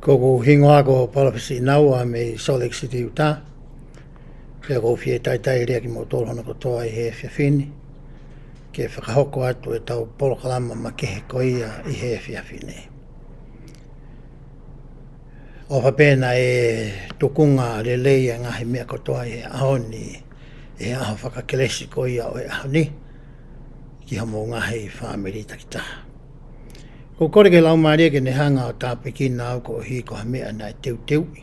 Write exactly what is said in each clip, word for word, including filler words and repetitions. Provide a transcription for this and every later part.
Ko hoku hingoa ko Palōfesa Naua mei Salt Lake City, Utah. Pea ʻoku ou fie talitali lelei kimoutolu hono kotoa ʻi he efiafi ni, ke fakahoko atu ʻetau polokalama makehe ko ia ʻi he efiafi ni. ʻOfa pē naʻe tukunga lelei ʻa e ngaahi meʻa kotoa ʻi he ʻaho ni, ʻi he ʻaho fakakelesi ko ia ʻo e ʻaho ni, ki homou ngaahi fāmili takitaha. ʻOku ou kole ki he Laumālie ke ne hanga ʻo tāpuekina au koeʻuhi ko ha meʻa naʻe teuteuʻi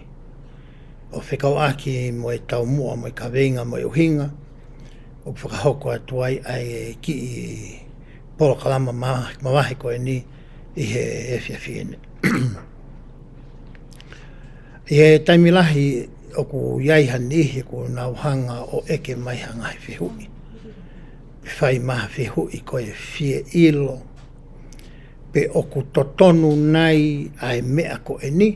ʻo fekauʻaki mo e taumuʻa, mo e kaveinga, mo e ʻuhinga ʻoku fakahoko atu ai ʻa e kiʻi polokalama ma-, mavahe ko eni ʻi he efiafi ni. ʻI he taimi lahi ʻoku ʻi ai ha niʻihi ʻoku nau hanga ʻo ʻeke mai ha ngaahi fehuʻi, pe fai mai ha fehuʻi ko e fie ʻilo pe ʻoku totonu nai ʻa e meʻa ko eni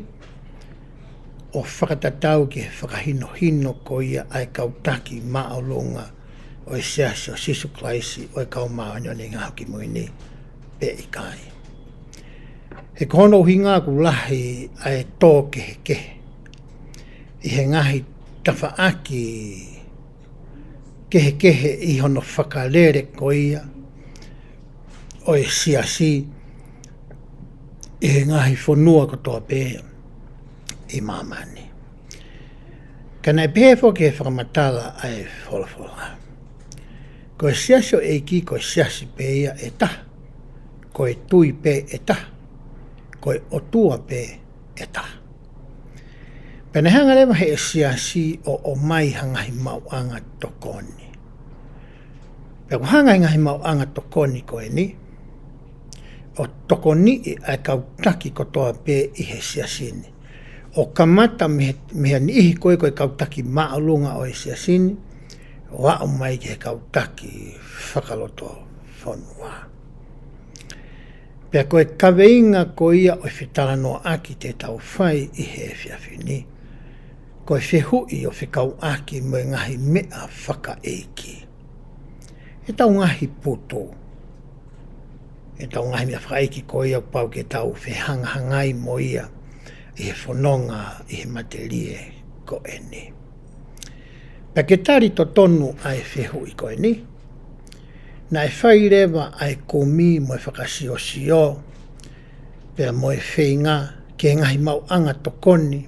ʻo fakatatau ki he fakahinohino ko ia ʻa e Kau Taki Māʻolunga ʻo e Siasi ʻo Sīsū Kalaisi ʻo e Kau Māʻoniʻoni ʻi he Ngaahi ʻAho Kimui Ni, pe ʻikai. He ko hono ʻuhinga ʻoku lahi ʻa e tō kehekehe ʻi he ngaahi tafaʻaki kehekehe ʻi hono fakalele ko ia ʻo e Siasi ʻi he ngaahi fonua kotoa pē ʻi māmani. Ka naʻe pehē foki ʻe he fakamatala ʻa e folofola, ko e Siasi ʻo e ʻEiki ko e Siasi pē ia ʻe taha, ko e tui pē ʻe taha, ko e ʻOtua pē ʻe taha. Pea naʻe hanga leva ʻe he Siasi ʻo ʻomai ha ngaahi maʻuʻanga tokoni. Pea ʻoku hanga ʻe he ngaahi maʻuʻanga tokoni ko eni ʻo tokoniʻi ʻa e kau taki kotoa pē ʻi he Siasi ni, ʻo kamata mei he, mei he niʻihi ko ē ko e kau taki māʻolunga ʻo e Siasi ni ʻo aʻu mai ki he kau taki fakalotofonua. Pea ko e kaveinga ko ia ʻo e fetalanoaʻaki te tau fai ʻi he efiafi ni, ko e fehuʻi ʻo fekauʻaki mo e ngaahi meʻa fakaʻeiki. ʻEtau ngaahi putu, ʻetau ngaahi meʻa fakaʻeiki ko ia ʻoku pau ke tau fehangahangai mo ia ʻi he fononga ʻi he matelie ko eni. Pea ke tali totonu ʻa e fehuʻi ko eni, naʻe fai leva ʻa e kumi mo e fakasiosio pea mo e feinga ki he ngaahi maʻuʻanga tokoni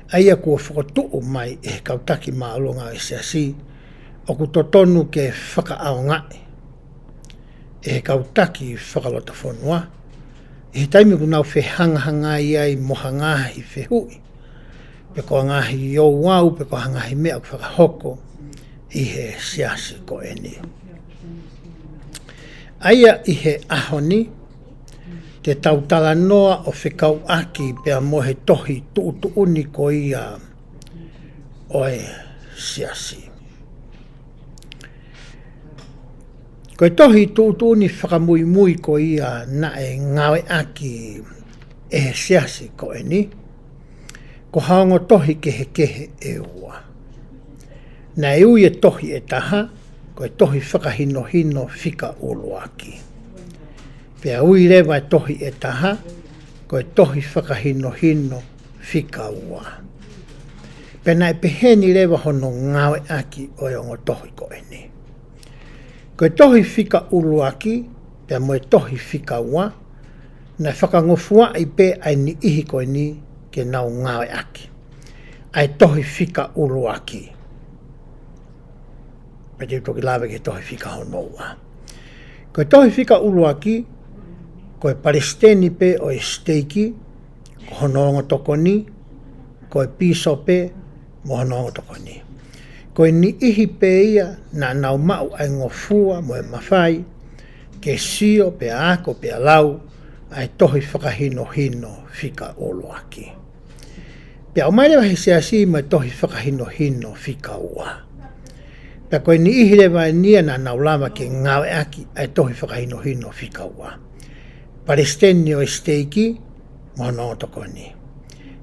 ʻa ia kuo fokotuʻu mai ʻe he kau taki māʻolunga ʻo e Siasi ʻoku totonu ke fakaʻaongaʻi ʻe he kau taki fakalotofonua ʻi he taimi ʻoku nau fehangahangai ai mo ha ngaahi fehuʻi, pe ko ha ngaahi ouau, pe ko ha ngaahi meʻa ʻoku fakahoko ʻi he Siasi ko eni. ʻA ia ʻi he ʻaho ni, te tau talanoa ʻo fekauʻaki pea mo e tohi tuʻutuʻuni ko ia ʻo e Siasi. Ko e tohi tuʻutuʻuni fakamuimui ko ia naʻe ngāueʻaki ʻe he Siasi ko eni, ko ha ongo tohi kehekehe ʻe ua. Naʻe ui e tohi ʻe taha ko e tohi fakahinohino fika ʻuluaki. Pea ui leva e tohi ʻe taha ko e tohi fakahinohino fika ua. Pea naʻe peheni leva hono ngāueʻaki ʻo e ongo tohi ko eni. Ko e tohi fika ʻuluaki pea mo e tohi fika ua, naʻe fakangofuaʻi pē ʻa e niʻihi ko eni ke nau ngāueʻaki ʻa e tohi fika ʻuluaki. Pea te u toki lave ki he tohi fika hono ua. Ko e tohi fika ʻuluaki, ko e palesiteni pē ʻo e siteiki, ko hono ongo tokoni, ko e pīsope mo hono ongo tokoni. Ko e niʻihi pē ia naʻa nau maʻu ʻa e ngofua mo e mafai ke sio pea ako pea lau ʻa e tohi fakahinohino fika ʻuluaki. Pea ʻomai leva ʻe he Siasi mo e tohi fakahinohino fika ua. Pea ko e niʻihi leva eni ia naʻa nau lava ke ngāueʻaki ʻa e tohi fakahinohino fika ua. Palesiteni ʻo e siteiki mo hono ongo tokoni.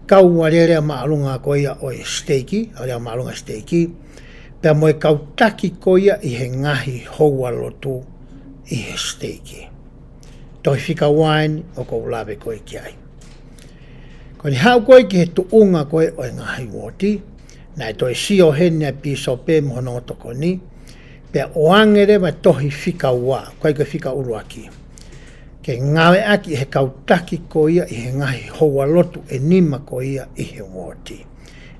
Kau alēlea māʻolunga ko ia ʻo e siteiki, alēlea māʻolunga siteiki, pea mo e kau taki ko ia ʻi he ngaahi houalotu ʻi he siteiki. Tohi fika ua eni ʻoku ou lave ko ē ki ai. Ko ʻeni haʻu ko ē ki he tuʻunga ko ē ʻo e ngaahi uooti, naʻe toe sio heni ʻa e pīsope mo hono ongo tokoni, pea ʻoange leva tohi fika ua, ʻikai ko e fika ʻuluaki, ke ngāueʻaki ʻe he kau taki ko ia ʻi he ngaahi houalotu ʻe nima ko ia ʻi he uooti.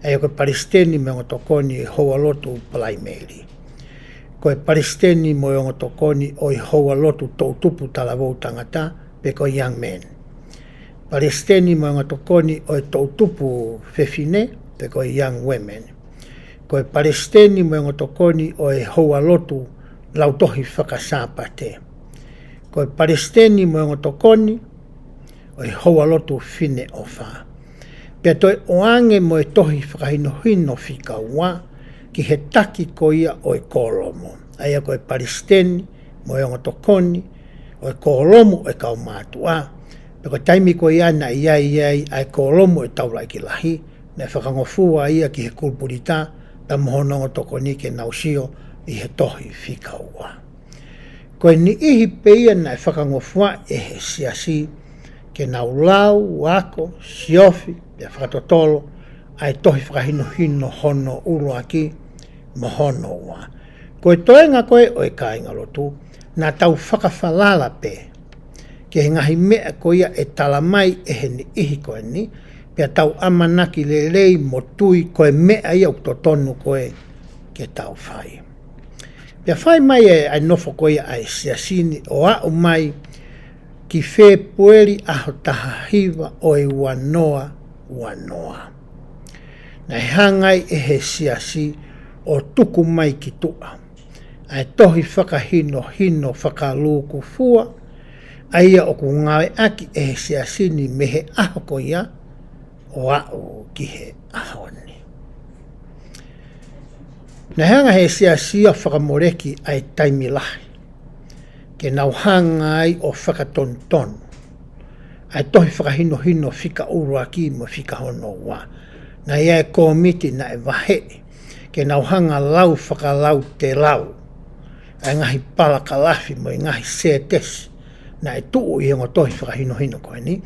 ʻA ia ko e palesiteni mo e ongo tokoni ʻo e houalotu Palaimeli. Ko e palesiteni mo e ongo tokoni ʻo e houalotu toʻutupu talavou tangata, pe ko e young men. Palesiteni mo e ongo tokoni ʻo e toʻutupu fefine, pe ko e young women. Ko e palesiteni mo e ongo tokoni ʻo e houalotu lautohi fakasāpate. Ko e palesiteni mo e ongo tokoni ʻo e houalotu Fineʻofa. Pea toe ʻoange mo e tohi fakahinohino fika ua ki he taki ko ia ʻo e kōlomu. ʻA ia ko e palesiteni mo e ongo tokoni ʻo e kōlomu ʻo e kau mātuʻa. Pea ko e taimi ko ia naʻe ʻi ai ai ʻa e kōlomu ʻo e taulaʻeiki lahi, naʻe fakangofua ia ki he kulupulita, pea mo hono ongo tokoni ke nau sio ʻi he tohi fika ua. Ko e niʻihi pē ia naʻe fakangofua ʻe he siasi ke nau lau, ako, siofi, pea fakatotolo ʻa e tohi fakahinohino hono ʻuluaki mo hono ua. Ko e toenga ko ē ʻo e kāingalotu, naʻa tau fakafalala pē ki he ngaahi meʻa ko ia ʻe tala mai ʻe he niʻihi ko ʻeni, pea tau ʻamanaki lelei mo tui ko e meʻa ia ʻoku totonu ko ē ke tau fai. Pea fai mai e ʻa e nofo ko ia ʻa e siasi ni ʻo aʻu mai ki Fēpueli ʻaho taha hiva ʻo e ua noa ua noa. Naʻe hanga ai ʻe he siasi ʻo tuku mai ki tuʻa ʻa e tohi fakahinohino fakalūkufua, ʻa ia ʻoku ngāueʻaki ʻe he siasi ni mei he ʻaho ko ia ʻo aʻu ki he ʻaho ni. Naʻe hanga he siasi ʻo fakamoleki ʻa e taimi lahi ke nau hanga ai ʻo fakatonutonu ʻa e tohi fakahinohino fika ʻuluaki mo fika hono ua. Naʻe ʻi ai e kōmiti naʻe vaheʻi ke nau hanga lau fakalautelau ʻa e ngaahi palakalafi mo e ngaahi sētesi naʻe tuʻu ʻi he ongo tohi fakahinohino ko ʻeni,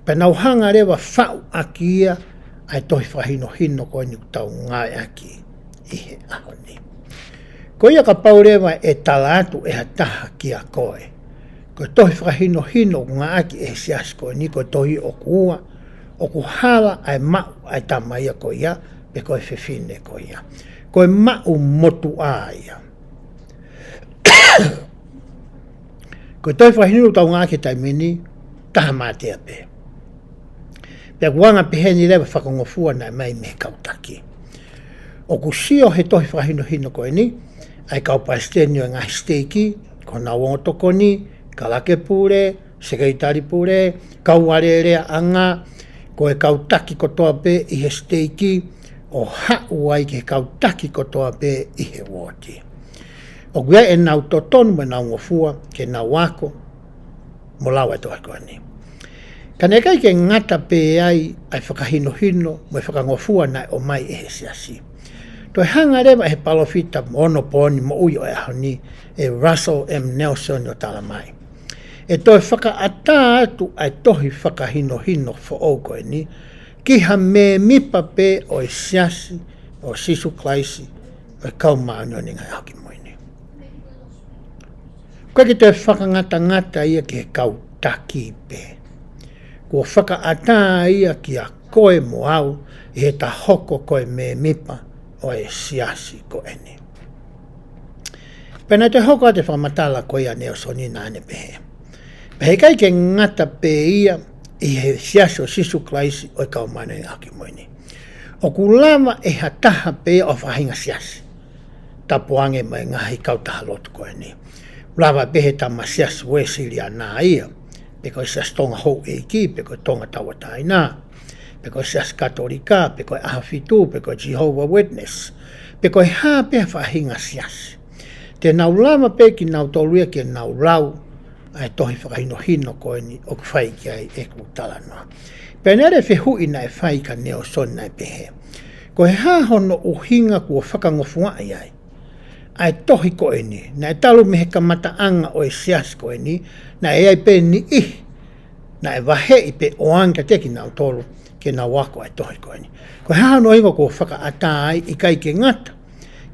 pea nau hanga leva faʻu ʻaki ia ʻa e tohi fakahinohino ko ʻeni ʻoku tau ngāueʻaki ʻi he ʻaho ni. Ko ia kapau leva ʻe tala atu ʻe ha taha kia koe, ko e tohi fakahinohino ʻoku ngāueʻaki ʻe he siasi ko ʻeni ko e tohi ʻoku ua, ʻoku hala ʻa e maʻu ʻa e tama ia ko ia, pe ko e fefine ko ia. Ko e maʻu motuʻa ia. Ko e tohi fakahinohino ʻoku tau ngāueʻaki he taimi ni, taha mātea pē. Pea ʻoku anga pehē ni leva e fakangofua naʻe ʻomai mei he kau taki. ʻOku sio he tohi fakahinohino ko ʻeni ʻa e kau palesiteni ʻo e ngaahi siteiki, ko honau ongo tokoni, kalake pule, sekelitali pule, kau alēleaʻanga, ko e kau taki kotoa pē ʻi he siteiki, ʻo haʻu ai ki he kau taki kotoa pē ʻi he uooti. ʻOku ʻi ai ʻenau totonu mo ʻenau ngofua ke nau ako mo lau e tohi ko ʻeni. Ka naʻe ʻikai ke ngata pē ai ʻa e fakahinohino mo e fakangofua naʻe ʻomai ʻe he siasi. Toe hanga leva ʻe he palōfita mo onopooni moʻui ʻo e ʻaho ni, ʻe Russell M Nelson, ʻo tala mai, ʻe toe fakaʻatā atu ʻa e tohi fakahinohino foʻou ko ʻeni ki ha mēmipa pē ʻo e Siasi ʻo Sīsū Kalaisi ʻo e Kau Māʻoniʻoni ʻi he Ngaahi ʻAho Kimui Ni. ʻOku ʻikai ke toe fakangatangata ia ki he kau taki pē. Kuo fakaʻatā ia kia koe mo au ʻi heʻeta hoko ko e mēmipa ʻo e siasi ko ʻeni. Pea naʻe toe hoko atu e fakamatala ko ia ʻa Nalesoni naʻa ne pehē, pea heʻikai ke ngata pē ia ʻi he Siasi ʻo Sīsū Kalaisi ʻo e Kau Māʻoniʻoni ʻi he Ngaahi ʻAho Kimui Ni. ʻOku lava ʻe ha taha pē ia ʻo e faʻahinga siasi, tapu ange mo e ngaahi kautaha lotu ko ʻeni. Lava pē he tama Siasi Uēsiliana ia, pe ko e Siasi Tonga Houʻeiki, pe ko e Tonga Tauʻatāina, pe ko e Siasi Katolika, pe ko e ʻAho Fitu, pe ko e Jehovah Witness, pe ko e hā pē ha faʻahinga siasi. Te nau lava pē kinautolu ia ke nau lau ʻa e tohi fakahinohino ko ʻeni ʻoku fai ki ai ʻeku talanoa. Pea naʻe ʻi ai e fehuʻi naʻe fai kia Nalesoni naʻe pehē, ko e hā hono ʻuhinga kuo fakangofuaʻi ai ʻa e tohi ko ʻeni? Naʻe talu mei he kamataʻanga ʻo e siasi ko ʻeni, naʻe ʻi ai pē niʻihi naʻe vaheʻi pe ʻoange kiate kinautolu ke nau ako ʻa e tohi ko eni. Ko e hā hono ʻuhinga kuo fakaʻatā ai, ʻikai ke ngata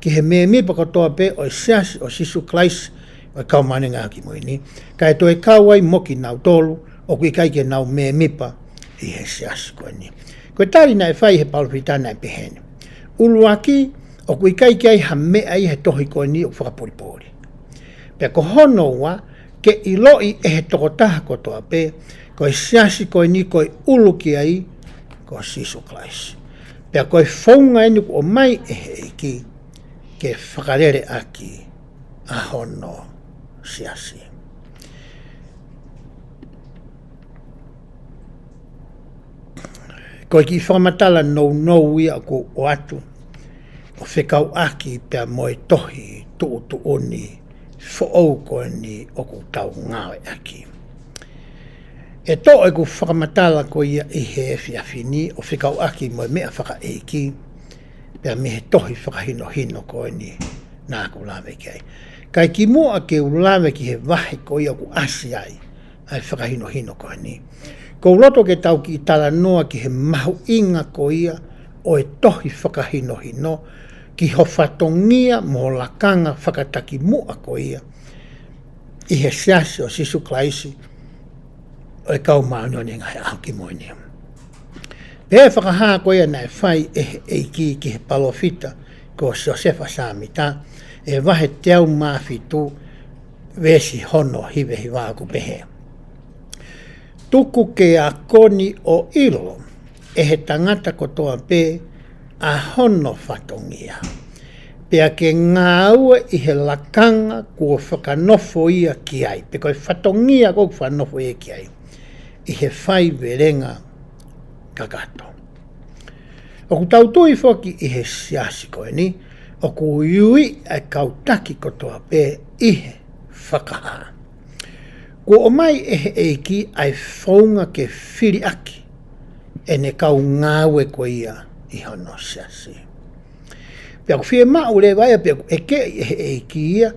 ki he mēmipa kotoa pē ʻo e Siasi ʻo Sīsū Kalaisi ʻo e Kau Māʻoniʻoni ʻi he Ngaahi ʻAho Kimui Ni, kae toe kau ai mo kinautolu ʻoku ʻikai ke nau mēmipa ʻi he Siasi ko eni. Ko e tali naʻe fai ʻe he palōfita naʻe pehē ni: ʻUluaki, ʻoku ʻikai ke ʻi ai ha meʻa ʻi he tohi ko eni ʻoku fakapolipoli. Pea ko hono ua, ke ʻiloʻi ʻe he tokotaha kotoa pē, ko e Siasi ko eni ko e ʻulu ki ai ko Sīsū Kalaisi. Pea ko e founga eni kuo ʻomai ʻe he ʻEiki ke fakalele ʻaki ʻa hono Siasi. Ko e kiʻi fakamatala nounou ia ʻoku ou ʻoatu ʻo fekauʻaki pea mo e tohi tuʻutuʻuni foʻou ko eni ʻoku tau ngāueʻaki. ʻE toʻo ʻeku fakamatala ko ia ʻi he efiafi ni ʻo fekauʻaki mo e meʻa fakaʻeiki, pea mei he tohi fakahinohino ko eni naʻa ku lave ki ai. Kae kimuʻa ke u lave ki he vahe ko ia ʻoku ʻasi ai ʻa e fakahinohino ko eni, ʻoku ou loto ke tau kiʻi talanoa ki he mahuʻinga ko ia ʻo e tohi fakahinohino ki ho fatongia mo ho lakanga fakatakimuʻa ko ia ʻi he Siasi ʻo Sīsū Kalaisi ʻo e Kau Māʻoniʻoni ʻi he Ngaahi ʻAho Kimui Ni. Pea ʻi he fakahā ko ia naʻe fai ʻe he ʻEiki ki he palōfita ko Siosefa Sāmita, ʻi he vahe teau mā fitu, veesi hono hiva hiva, ʻoku pehē: Tuku ke ako ni ʻo ʻilo ʻe he tangata kotoa pē ʻa hono fatongia, pea ke ngāue ʻi he lakanga kuo fakanofo ia ki ai, pe ko e fatongia kuo fakanofo ia ki ai, ʻi he faivelenga kakato. ʻOku tau tui foki ʻi he Siasi ko eni, ʻoku ui ʻa e kau taki kotoa pē ʻi he fakahā. Kuo ʻomai ʻe he ʻEiki ʻa e founga ke fili ʻaki ʻene kau ngāue ko ia ʻi hono Siasi. Pea ʻoku fiemaʻu leva ia, pea ʻoku ʻekeʻi ʻe he ʻEiki ia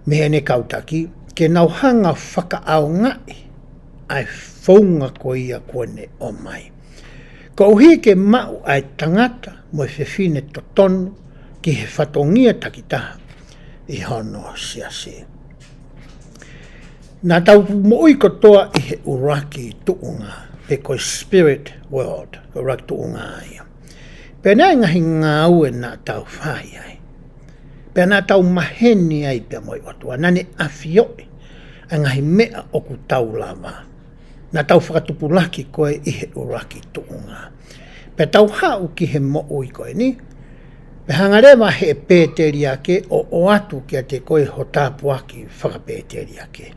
mei heʻene kau taki, ke nau hanga ʻo fakaʻaongaʻi ʻa e founga ko ia kuo ne ʻomai, koeʻuhi ke maʻu ʻa e tangata mo e fefine totonu ki he fatongia takitaha ʻi hono Siasi. Naʻa tau moʻui kotoa ʻi he ʻuluaki tuʻunga, pe ko e spirit world, ko e ʻuluaki tuʻunga ia. Pea naʻe ʻi ai e ngaahi ngāue naʻa tau fai ai, pea naʻa tau maheni ai pea mo e ʻOtua, naʻa ne ʻafioʻi ʻa e ngaahi meʻa ʻoku tau lava. Naʻa tau fakatupulaki ko ē ʻi he ʻuluaki tuʻunga. Pea tau haʻu ki he moʻui ko eni, pea hanga leva ʻe he pēteliake ʻo ʻoatu kiate koe ho tāpuaki fakapēteliake.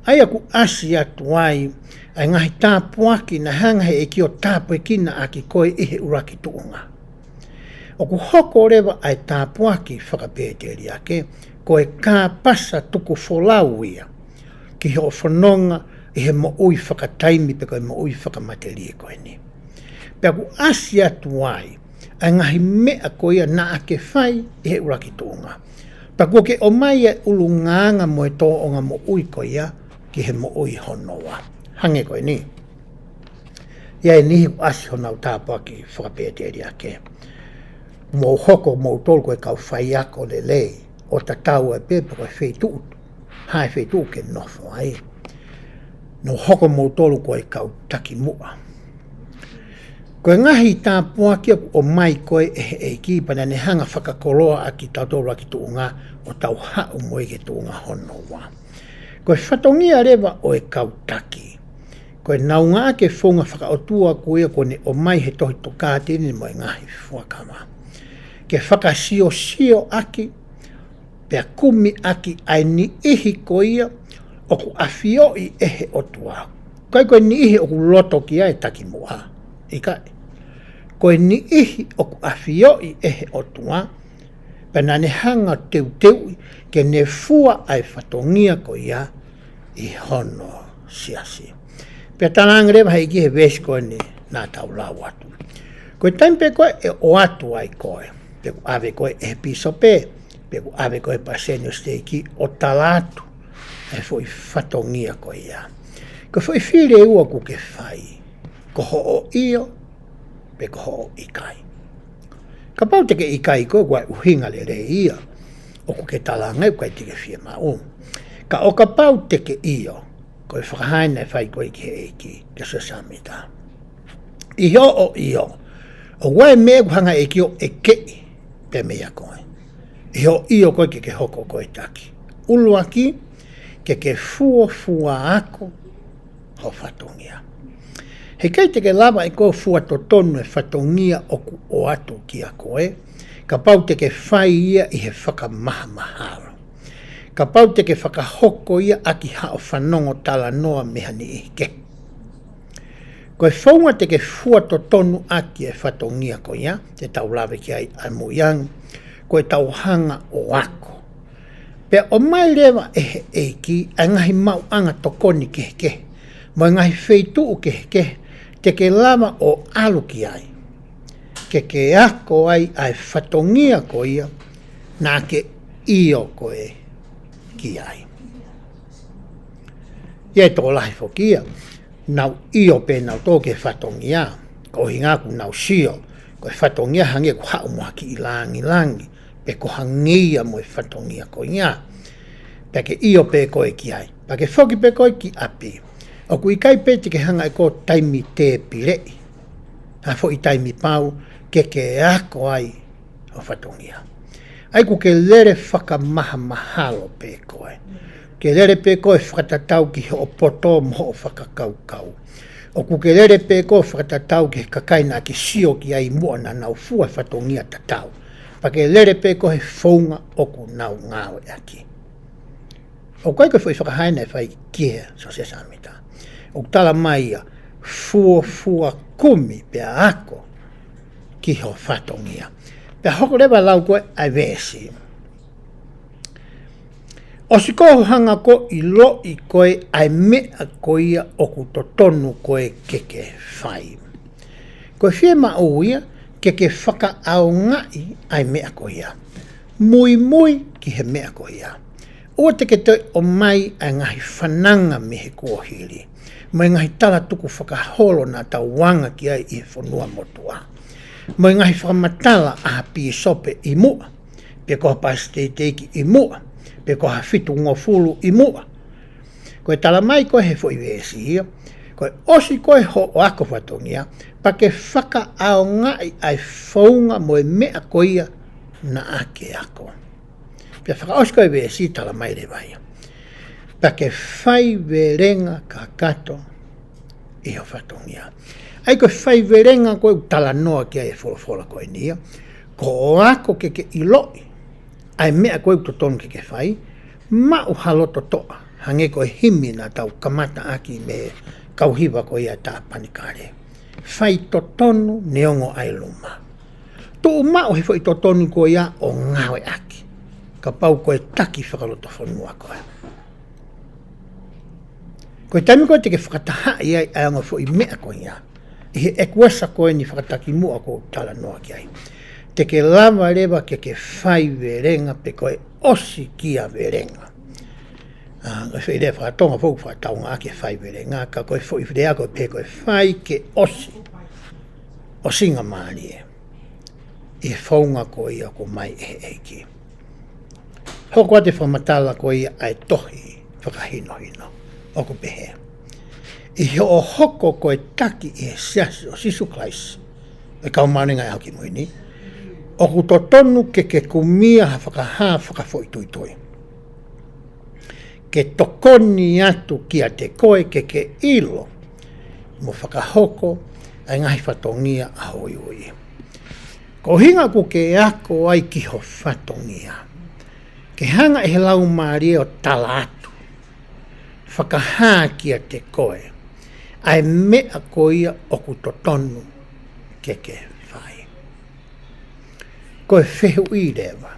ʻA ia ʻoku ʻasi atu ai ʻa e ngaahi tāpuaki naʻe hanga ʻe he ʻEiki ʻo tāpuekina ʻaki koe ʻi he ʻuluaki tuʻunga. ʻOku hoko leva ʻa e tāpuaki fakapēteliake ko e kāpasa tukufolau ia ki hoʻo fononga ʻi he moʻui fakataimi pe ko e moʻui fakamatelie ko eni. Pea ʻoku ʻasi atu ai ʻa e ngaahi meʻa ko ia naʻa ke fai ʻi he ʻuluaki tuʻunga. Pea kuo ke ʻomai ʻa e ʻulungaanga mo e tōʻonga moʻui ko ia ki he moʻui hono ua. Hangē ko eni. ʻI ai e niʻihi ʻoku ʻasi honau tāpuaki fakapēteliake. Mou hoko moutolu ko e kau faiako lelei, ʻo tatau ai pē pe ko e feituʻu, ha feituʻu ke nofo ai. Mou hoko moutolu ko e kau takimuʻa. Ko e ngaahi tāpuaki ʻoku ʻomai ko ē ʻe he ʻEiki pea naʻa ne hanga fakakoloa ʻaki kitautolu ʻi he tuʻunga ʻo tau haʻu mo ia ki he tuʻunga hono ua. Ko e fatongia leva ʻo e kau taki, ko e naungaʻaki e founga fakaʻotua ko ia kuo ne ʻomai he tohi Tokāteline mo e ngaahi fuakava, ke fakasiosio ʻaki pea kumi ʻaki ʻa e niʻihi ko ia ʻoku ʻafioʻi ʻe he ʻOtua. ʻIkai ko e niʻihi ʻoku loto ki ai e takimuʻa. ʻIkai. Ko e niʻihi ʻoku ʻafioʻi ʻe he ʻOtua, pea naʻa ne hanga ʻo teuteuʻi ke ne fua ʻa e fatongia ko ia ʻi hono Siasi. Pea talaange leva ʻe he ʻEiki he veesi ko eni naʻa tau lau atu. Ko e taimi pē ko ē ʻe ʻoatu ai koe, pe ʻoku ʻave koe ʻe he pīsope, pe ʻoku ʻave koe ʻe he palesiteni ʻo e siteiki ʻo tala atu ʻa e foʻi fatongia ko ia, ko e foʻi fili ʻe ua ʻoku ke fai. Ko hoʻo ʻio, pe ko hoʻo ʻikai. Kapau te ke ʻikai koe, ʻoku ʻuhinga lelei ia. ʻOku ke tala ange ʻoku ʻikai te ke fiemaʻu. Ka ʻo kapau te ke ʻio, ko e fakahā eni naʻe fai ko ē ki he ʻEiki, kia Siosefa Sāmita. ʻI hoʻo ʻio, ʻoku ʻi ai e meʻa ʻoku hanga ʻe he ʻEiki ʻo ʻekeʻi pē meia koe. ʻI hoʻo ʻio ko ē ke ke hoko ko e taki. ʻUluaki, ke ke fuofua ako ho fatongia. He ʻikai te ke lava ʻe koe ʻo fua totonu e fatongia ʻoku ʻoatu kia koe, kapau te ke fai ia ʻi he fakamahamahalo. Kapau te ke fakahoko ia ʻaki haʻo fanongo talanoa mei ha niʻihi kehe. Ko e founga te ke fua totonu ʻaki e fatongia ko ia, te tau lave ki ai ʻa muiangi, ko e tau hanga ʻo ako. Pea ʻomai leva ʻe he ʻEiki ʻa e ngaahi maʻuʻanga tokoni kehekehe, mo e ngaahi feituʻu kehekehe, te ke lava ʻo ʻalu ki ai. Ke ke ako ai ʻa e fatongia ko ia, naʻa ke ʻio koe ki ai. ʻI ai e tokolahi foki ia, nau ʻio pē nautolu ki he fatongia, ko e ʻuhinga ʻoku nau sio, ko e fatongia hangē ʻoku haʻu mo ha kiʻi langilangi, pe ko e hangē ia mo e fatongia ko ia. Pea ke ʻio pē koe ki ai. Pea ke foki pē koe ki ʻapi. ʻOku ʻikai pē te ke hanga ʻe koe ʻo taimi tēpileʻi. Ha foʻi taimi pau, ke ke ako ai ho fatongia. ʻA ia ʻoku ke lele fakamahamahalo pē koe. Ke lele pē koe fakatatau ki hoʻo poto mo hoʻo fakakaukau. ʻOku ke lele pē koe fakatatau ki he kakai naʻa ke sio ki ai muʻa naʻa nau fua e fatongia tatau. Pea ke lele pē koe he founga ʻoku nau ngāueʻaki. ʻOku ʻikai ko e foʻi fakahā eni naʻe fai kia Siosefa Sāmita. ʻOku tala mai ia, fuofua kumi pea ako ki ho fatongia. Pea hoko leva lau ko ē ʻa e veesi. ʻOsi ko ē hoʻo hanga ko ē ʻo ʻiloʻi ko ē ʻa e meʻa ko ia ʻoku totonu ko ē ke ke fai. Ko e fiemaʻu ia, ke ke fakaʻaongaʻi ʻa e meʻa ko ia. Muimui ki he meʻa ko ia. ʻOua te ke toe ʻomai ʻa e ngaahi fananga mei he kuohili. Mo e ngaahi tala tukufakaholo naʻa tau anga ki ai ʻi he fonua motuʻa. Mo e ngaahi fakamatala ʻa ha pīsope ʻi muʻa. Pe ko ha palesiteni ʻi muʻa. Pe ko ha fitungofulu ʻi muʻa. Ko e tala mai ko ē he foʻi veesi ia, ko e ʻosi ko ē hoʻo ako fatongia, pea ke fakaʻaongaʻi ʻa e founga mo e meʻa ko ia naʻa ke ako. Pea fakaʻosi ko ē veesi tala mai leva ia. Pea ke faivelenga kakato ʻi ho fatongia. ʻA ia ko e faivelenga ko ē ʻoku talanoa ki ai e folofola ko eni ia. Ko hoʻo ako ke ke ʻiloʻi ʻa e meʻa ko ē ʻoku totonu ke ke fai, maʻu ha loto toʻa, hangē ko e himi naʻa tau kamata ʻaki mei he kau hiva ko ia ʻa Tāpanekale. Fai totonu neongo ʻa e luma. Tuʻu maʻu he foʻi totonu ko ia ʻo ngāueʻaki. Kapau ko e taki fakalotofonua koe. Ko e taimi ko ē te ke fakatahaʻi ai ʻa e ongo foʻi meʻa ko ia. ʻI he ʻekuesa ko eni fakatakimuʻa ʻoku ou talanoa ki ai. Te ke lava leva ke ke faivelenga pe ko e ʻosikiavelenga. ʻA, ko e foʻi lea fakatonga foʻou fakataunga ʻaki e faivelenga, ka ko e foʻi lea ko ē pē ko e fai ke ʻosi. ʻOsingamālie. ʻI he founga ko ia ʻoku ʻomai ʻe he ʻEiki. Hoko atu e fakamatala ko ia ʻa e tohi fakahinohino. ʻOku pehē. ʻI hoʻo hoko ko e taki ʻi he Siasi ʻo Sīsū Kalaisi ʻo e Kau Māʻoniʻoni ʻi he Ngaahi ʻAho Kimui ni, ʻoku totonu ke ke kumi ha fakahā fakafoʻituitui. Ke tokoni atu kiate koe ke ke ʻilo mo fakahoko ʻa e ngaahi fatongia ʻa ho uiuiʻi. Ko e ʻuhinga ʻoku ke ako ai ki ho fatongia. Ke hanga ʻe he Laumālie ʻo tala atu. Fakahā kiate koe. ʻA e meʻa ko ia ʻoku totonu ke ke fai. Ko e fehuʻi leva.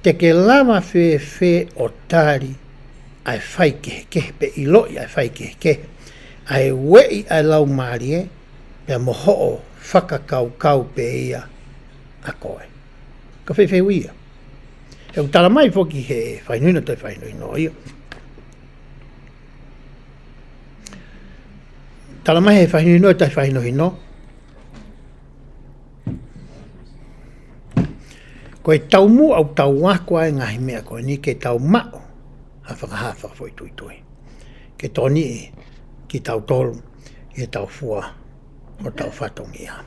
Te ke lava fēfē ʻo tali ʻa e faikehekehe pe ʻiloʻi ʻa e faikehekehe. ʻA e ueʻi ʻa e Laumālie, pea mo hoʻo fakakaukau pē ia ʻa koe. Ko e fehuʻi ia. He ʻoku tala mai foki he fakahinohino toe fakahinohino ia. Talamai he fakahinohino, ʻe taha fakahinohino. Ko e taumuʻa ʻoku tau ako ai e ngaahi meʻa ko eni ke tau maʻu ha fakahā fakafoʻituitui. Ke tokoniʻi kitautolu ʻi heʻetau fua hotau fatongia.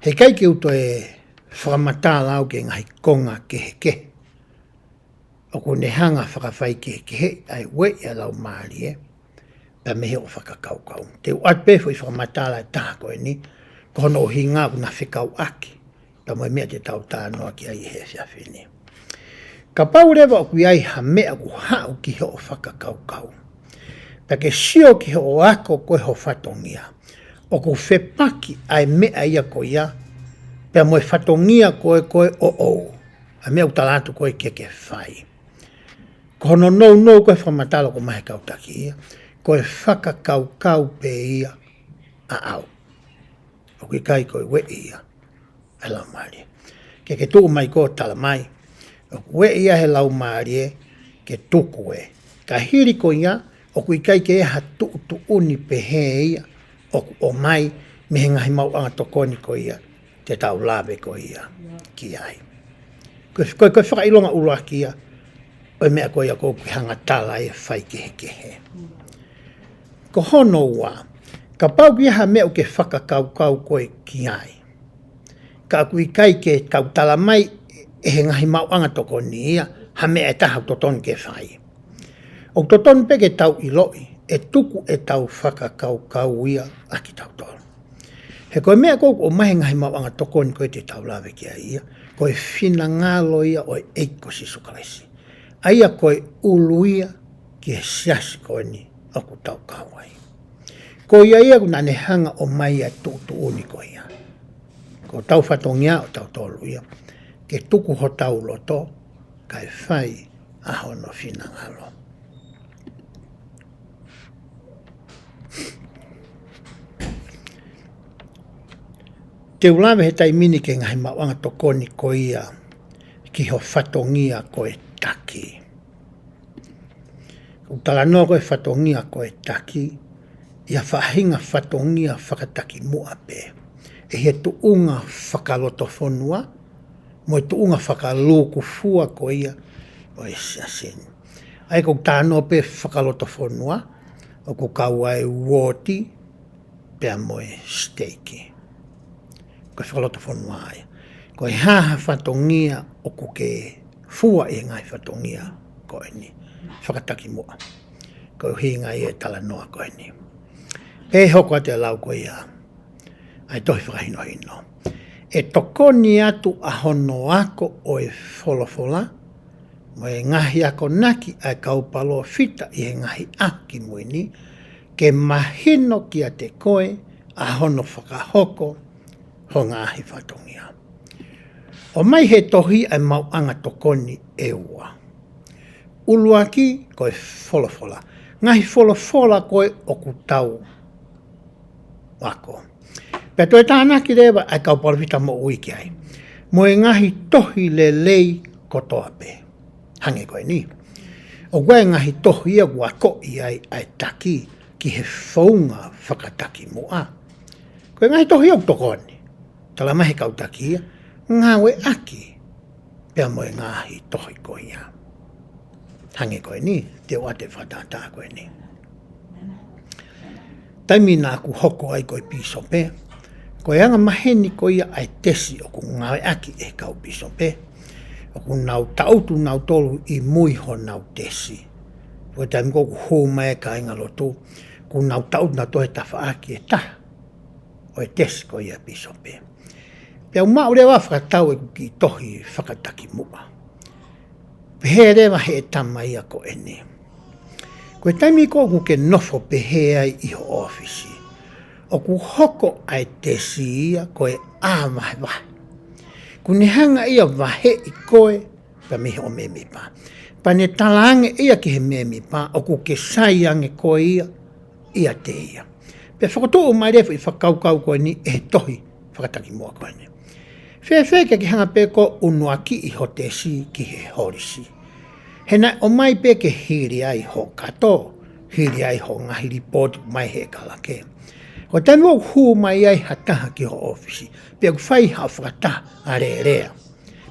He ʻikai ke u toe fakamatala au ki he ngaahi konga kehekehe ʻoku ne hanga fakafaikehekeheʻi ʻa e ueʻi ʻa e Laumālie, pea mei hoʻo fakakaukau. Te u ʻoatu pē foʻi fakamatala ʻe taha ko eni, ko hono ʻuhinga ʻoku na fekauʻaki, pea mo e meʻa te tau talanoa ki ai he efiafi ni. Kapau leva ʻoku ʻi ai ha meʻa ʻoku haʻu ki hoʻo fakakaukau, pea ke sio ki hoʻo ako ko e ho fatongia, ʻoku fepaki ʻa e meʻa ia ko ia, pea mo e fatongia ko ē ko ē ʻoʻou, ʻa e meʻa ʻoku tala atu ko ē ke ke fai. Ko hono nounou ko e fakamatala ko ē mei he kau taki ia, ko e fakakaukau pē ia ʻaʻau. ʻOku ʻikai ko e ueʻi ia ʻa e Laumālie. Ke ke tuʻu mai ko ē ʻo talamai ʻoku ueʻi ia he Laumālie ke tuku ē. Ka hili ko ia, ʻoku ʻikai ke ʻi ai ha tuʻutuʻuni pehē ia ʻoku ʻomai mei he ngaahi maʻuʻanga tokoni ko ia te tau lave ko ia ki ai. Ko e, ko e, ko e fakaʻilonga ʻuluaki ia ʻo e meʻa ko ia ʻoku ou hanga ʻo tala ai e faikehekehe. Ko hono ua, kapau ʻoku ʻi ai ha meʻa ʻoku ke fakakaukau koe ki ai, ka ʻoku ʻikai ke tau talamai ʻe he ngaahi maʻuʻanga tokoni ia ha meʻa ʻe taha ʻoku totonu ke fai, ʻoku totonu pē ke tau ʻiloʻi ʻe tuku ʻetau fakakaukau ia ʻa kitautolu. He ko e meʻa ko ē ʻoku ʻomai he ngaahi maʻuʻanga tokoni ko ē te tau lave ki ai ia, ko e finangalo ia ʻo e ʻEiki ko Sīsū Kalaisi. ʻA ia ko e ʻulu ia ki he siasi ko eni ʻoku tau kau ai. Ko ia ia ʻoku naʻa ne hanga ʻo ʻomai ʻa e tuʻutuʻuni ko ia. Ko hotau fatongia ʻo tautolu ia, ke tuku hotau loto, kae fai ʻa hono finangalo. Te u lave he taimi ni ki he ngaahi maʻuʻanga tokoni ko ia ki ho fatongia ko e taki. ʻOku talanoa ko e fatongia ko e taki, ʻi ha faʻahinga fatongia fakatakimuʻa pē. ʻI he tuʻunga fakalotofonua, mo e tuʻunga fakalūkufua ko ia ʻo e siasi ni. ʻA ia ʻoku ou talanoa pē fakalotofonua, ʻoku kau ai e uooti, pea mo e siteiki. Ko e fakalotofonua ia. Ko e hā ha fatongia ʻoku ke fua ʻi he ngaahi fatongia ko eni. Fakatakimuʻa. Ko e ʻuhinga ia e talanoa ko eni. Pea hoko atu e lau ko ia ʻa e tohi fakahinohino. ʻE tokoni atu ʻa hono ako ʻo e folofola, mo e ngaahi akonaki ʻa e kau palōfita ʻi he ngaahi ʻaho kimui ni, ke mahino kiate koe ʻa hono fakahoko ho ngaahi fatongia. ʻOmai he tohi ʻa e maʻuʻanga tokoni ʻe ua. ʻUluaki ko e folofola. Ngaahi folofola ko ē ʻoku tau ako. Pea toe tānaki leva ʻa e kau palōfita moʻui ki ai. Mo e ngaahi tohi lelei kotoa pē. Hangē ko eni. ʻOku ʻi ai e ngaahi tohi ia ʻoku akoʻi ai ʻa e taki ki he founga fakatakimuʻa. Ko e ngaahi tohi ia ʻoku tokoni. Talamai he kau taki ia, ngāueʻaki pea mo e ngaahi tohi ko ia. Hangē ko eni, te u ʻoatu e fakatātā ko eni. Taimi naʻa ku hoko ai ko e pīsope, ko e anga maheni ko ia ʻa e tesi ʻoku ngāueʻaki ʻe he kau pīsope, ʻoku nau tangutu nautolu ʻi mui honau tesi. Ko e taimi ko ē ʻoku hū mai e kāingalotu, ʻoku nau tangutu nautolu he tafaʻaki ʻe taha ʻo e tesi ko ia ʻa e pīsope. Pea u maʻu leva fakatau ʻeku kiʻi tohi fakatakimuʻa. Pehē leva ʻe he tama ia ko eni. Ko e taimi ko ē ʻoku ke nofo pehē ai ʻi ho ʻōfisi, ʻoku hoko ʻa e tesi ia ko e ʻā vahevahe. ʻOku ne hanga ia ʻo vaheʻi koe pea mei hoʻo mēmipa. Pea ne talaange ia ki he mēmipa ʻoku ke sai ange koe ia ʻiate ia. Pea fokotuʻu mai leva e fakakaukau ko eni ʻe he tohi fakatakimuʻa ko eni. Fēfē ke ke hanga pē koe ʻo unuakiʻi ho tesi ki he holisi. He naʻe ʻomai pē ke hili ai ho kato, Hili ai hoʻo ngaahi lipooti mai he kalake. Ko e taimi ʻoku hū mai ai ha taha ki ho ʻōfisi, pe ʻoku fai haʻo fakataha ʻa e lea.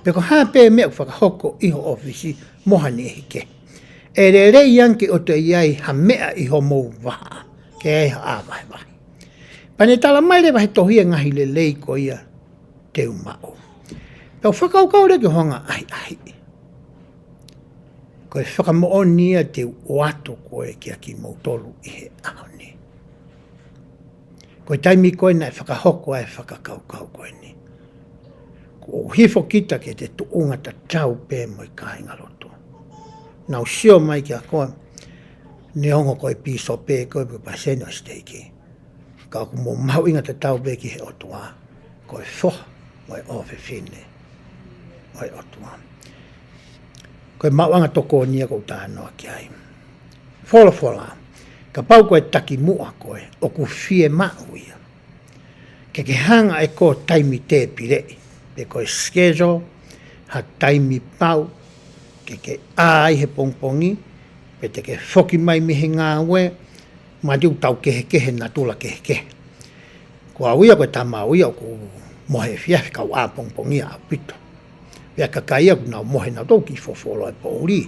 Pe ko e hā pē meʻa ʻoku fakahoko ʻi ho ʻōfisi mo ha niʻihi kehe. ʻE lelei ange ke ʻoatu ʻe ʻi ai ha meʻa ʻi homou vahaʻa, ke ʻai ha ʻā vahevahe. Pea ne tala mai leva he tohi e ngaahi lelei ko ia te u maʻu. Pea u fakakaukau leva ki hoʻo anga ʻahiʻahiʻi. Ko e fakamoʻoni ia te u ʻoatu ko ē kia kimoutolu ʻi he ʻaho ni. Ko e taimi ko ē naʻe fakahoko ai e fakakaukau ko eni. Kuo hifo kita ki he tuʻunga tatau pē mo e kāingalotu. Naʻa ku sio mai kia koe, neongo ko e pīsope koe pe ko e palesiteni ʻo e siteiki. Ka ʻoku mo mahuʻinga tatau pē ki he ʻOtua, ko e foha mo e ʻofefine ʻo e ʻOtua. Ko e maʻuʻanga tokoni ia ʻoku ou talanoa ki ai. Folofola, kapau ko e takimuʻa koe, ʻoku fiemaʻu ia ke ke hanga ʻe koe ʻo taimi tēpileʻi, pe ko e schedule, ha taimi pau ke ke ʻā ai he pongipongi, pe te ke foki mai mei he ngāue, ma te u tau kehekehe, natula kehekehe. Ko au ia ko e tama au ia ʻoku mohe efiafi, kau ʻā pongipongi ʻaupito. Pea kakai ia ʻoku nau mohe nautolu ki folofola e poʻuli.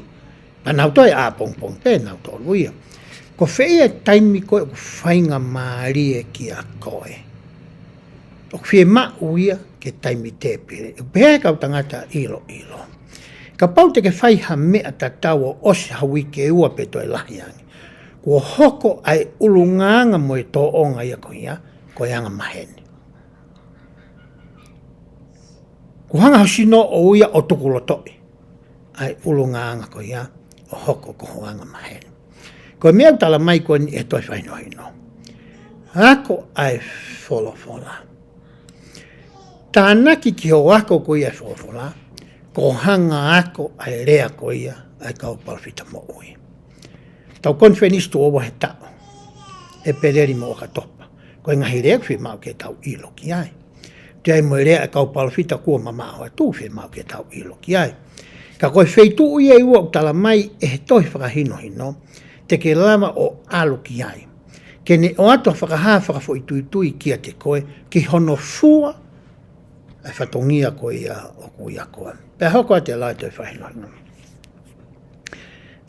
Pea nau toe ʻā pongipongi pē nautolu ia. Ko fē ia e taimi ko ē ʻoku faingamālie kia koe? ʻOku fiemaʻu ia ke taimi tēpile. ʻOku pehē kau tangata ʻiloʻilo. Kapau te ke fai ha meʻa tatau ʻo ʻosi ha uike ʻe ua pe toe lahi ange, kuo hoko ai e ʻulungaanga mo e tōʻonga ia ko ia, ko e angamaheni. Kuo hanga ho sino ʻo ia ʻo tukulotoʻi ʻa e ʻulungaanga ko ia ʻo hoko ko ho angamaheni. Ko e meʻa ʻoku tala mai ko eni ʻe he tohi fakahinohino. Ako ʻa e folofola. Tānaki ki hoʻo ako ko ia e folofola, ko e hanga ako ʻa e lea ko ia ʻa e kau palōfita moʻui. Tau konifelenisi tuʻo ua he taʻu, ʻEpeleli mo ʻOkatopa. Ko e ngaahi lea ʻoku fiemaʻu ke tau ʻilo ki ai. Toe ʻi ai mo e lea ʻa e kau palōfita kuo mamaʻo atu, fiemaʻu ke tau ʻilo ki ai. Ka ko e feituʻu ia ʻe ua ʻoku tala mai ʻe he tohi fakahinohino, te ke lava ʻo ʻalu ki ai. Ke ne ʻoatu ha fakahā fakafoʻituitui kiate koe, ki hono fua ʻa e fatongia ko ia ʻoku ʻi ai koe. Pea hoko atu e lau ʻa e tohi fakahinohino.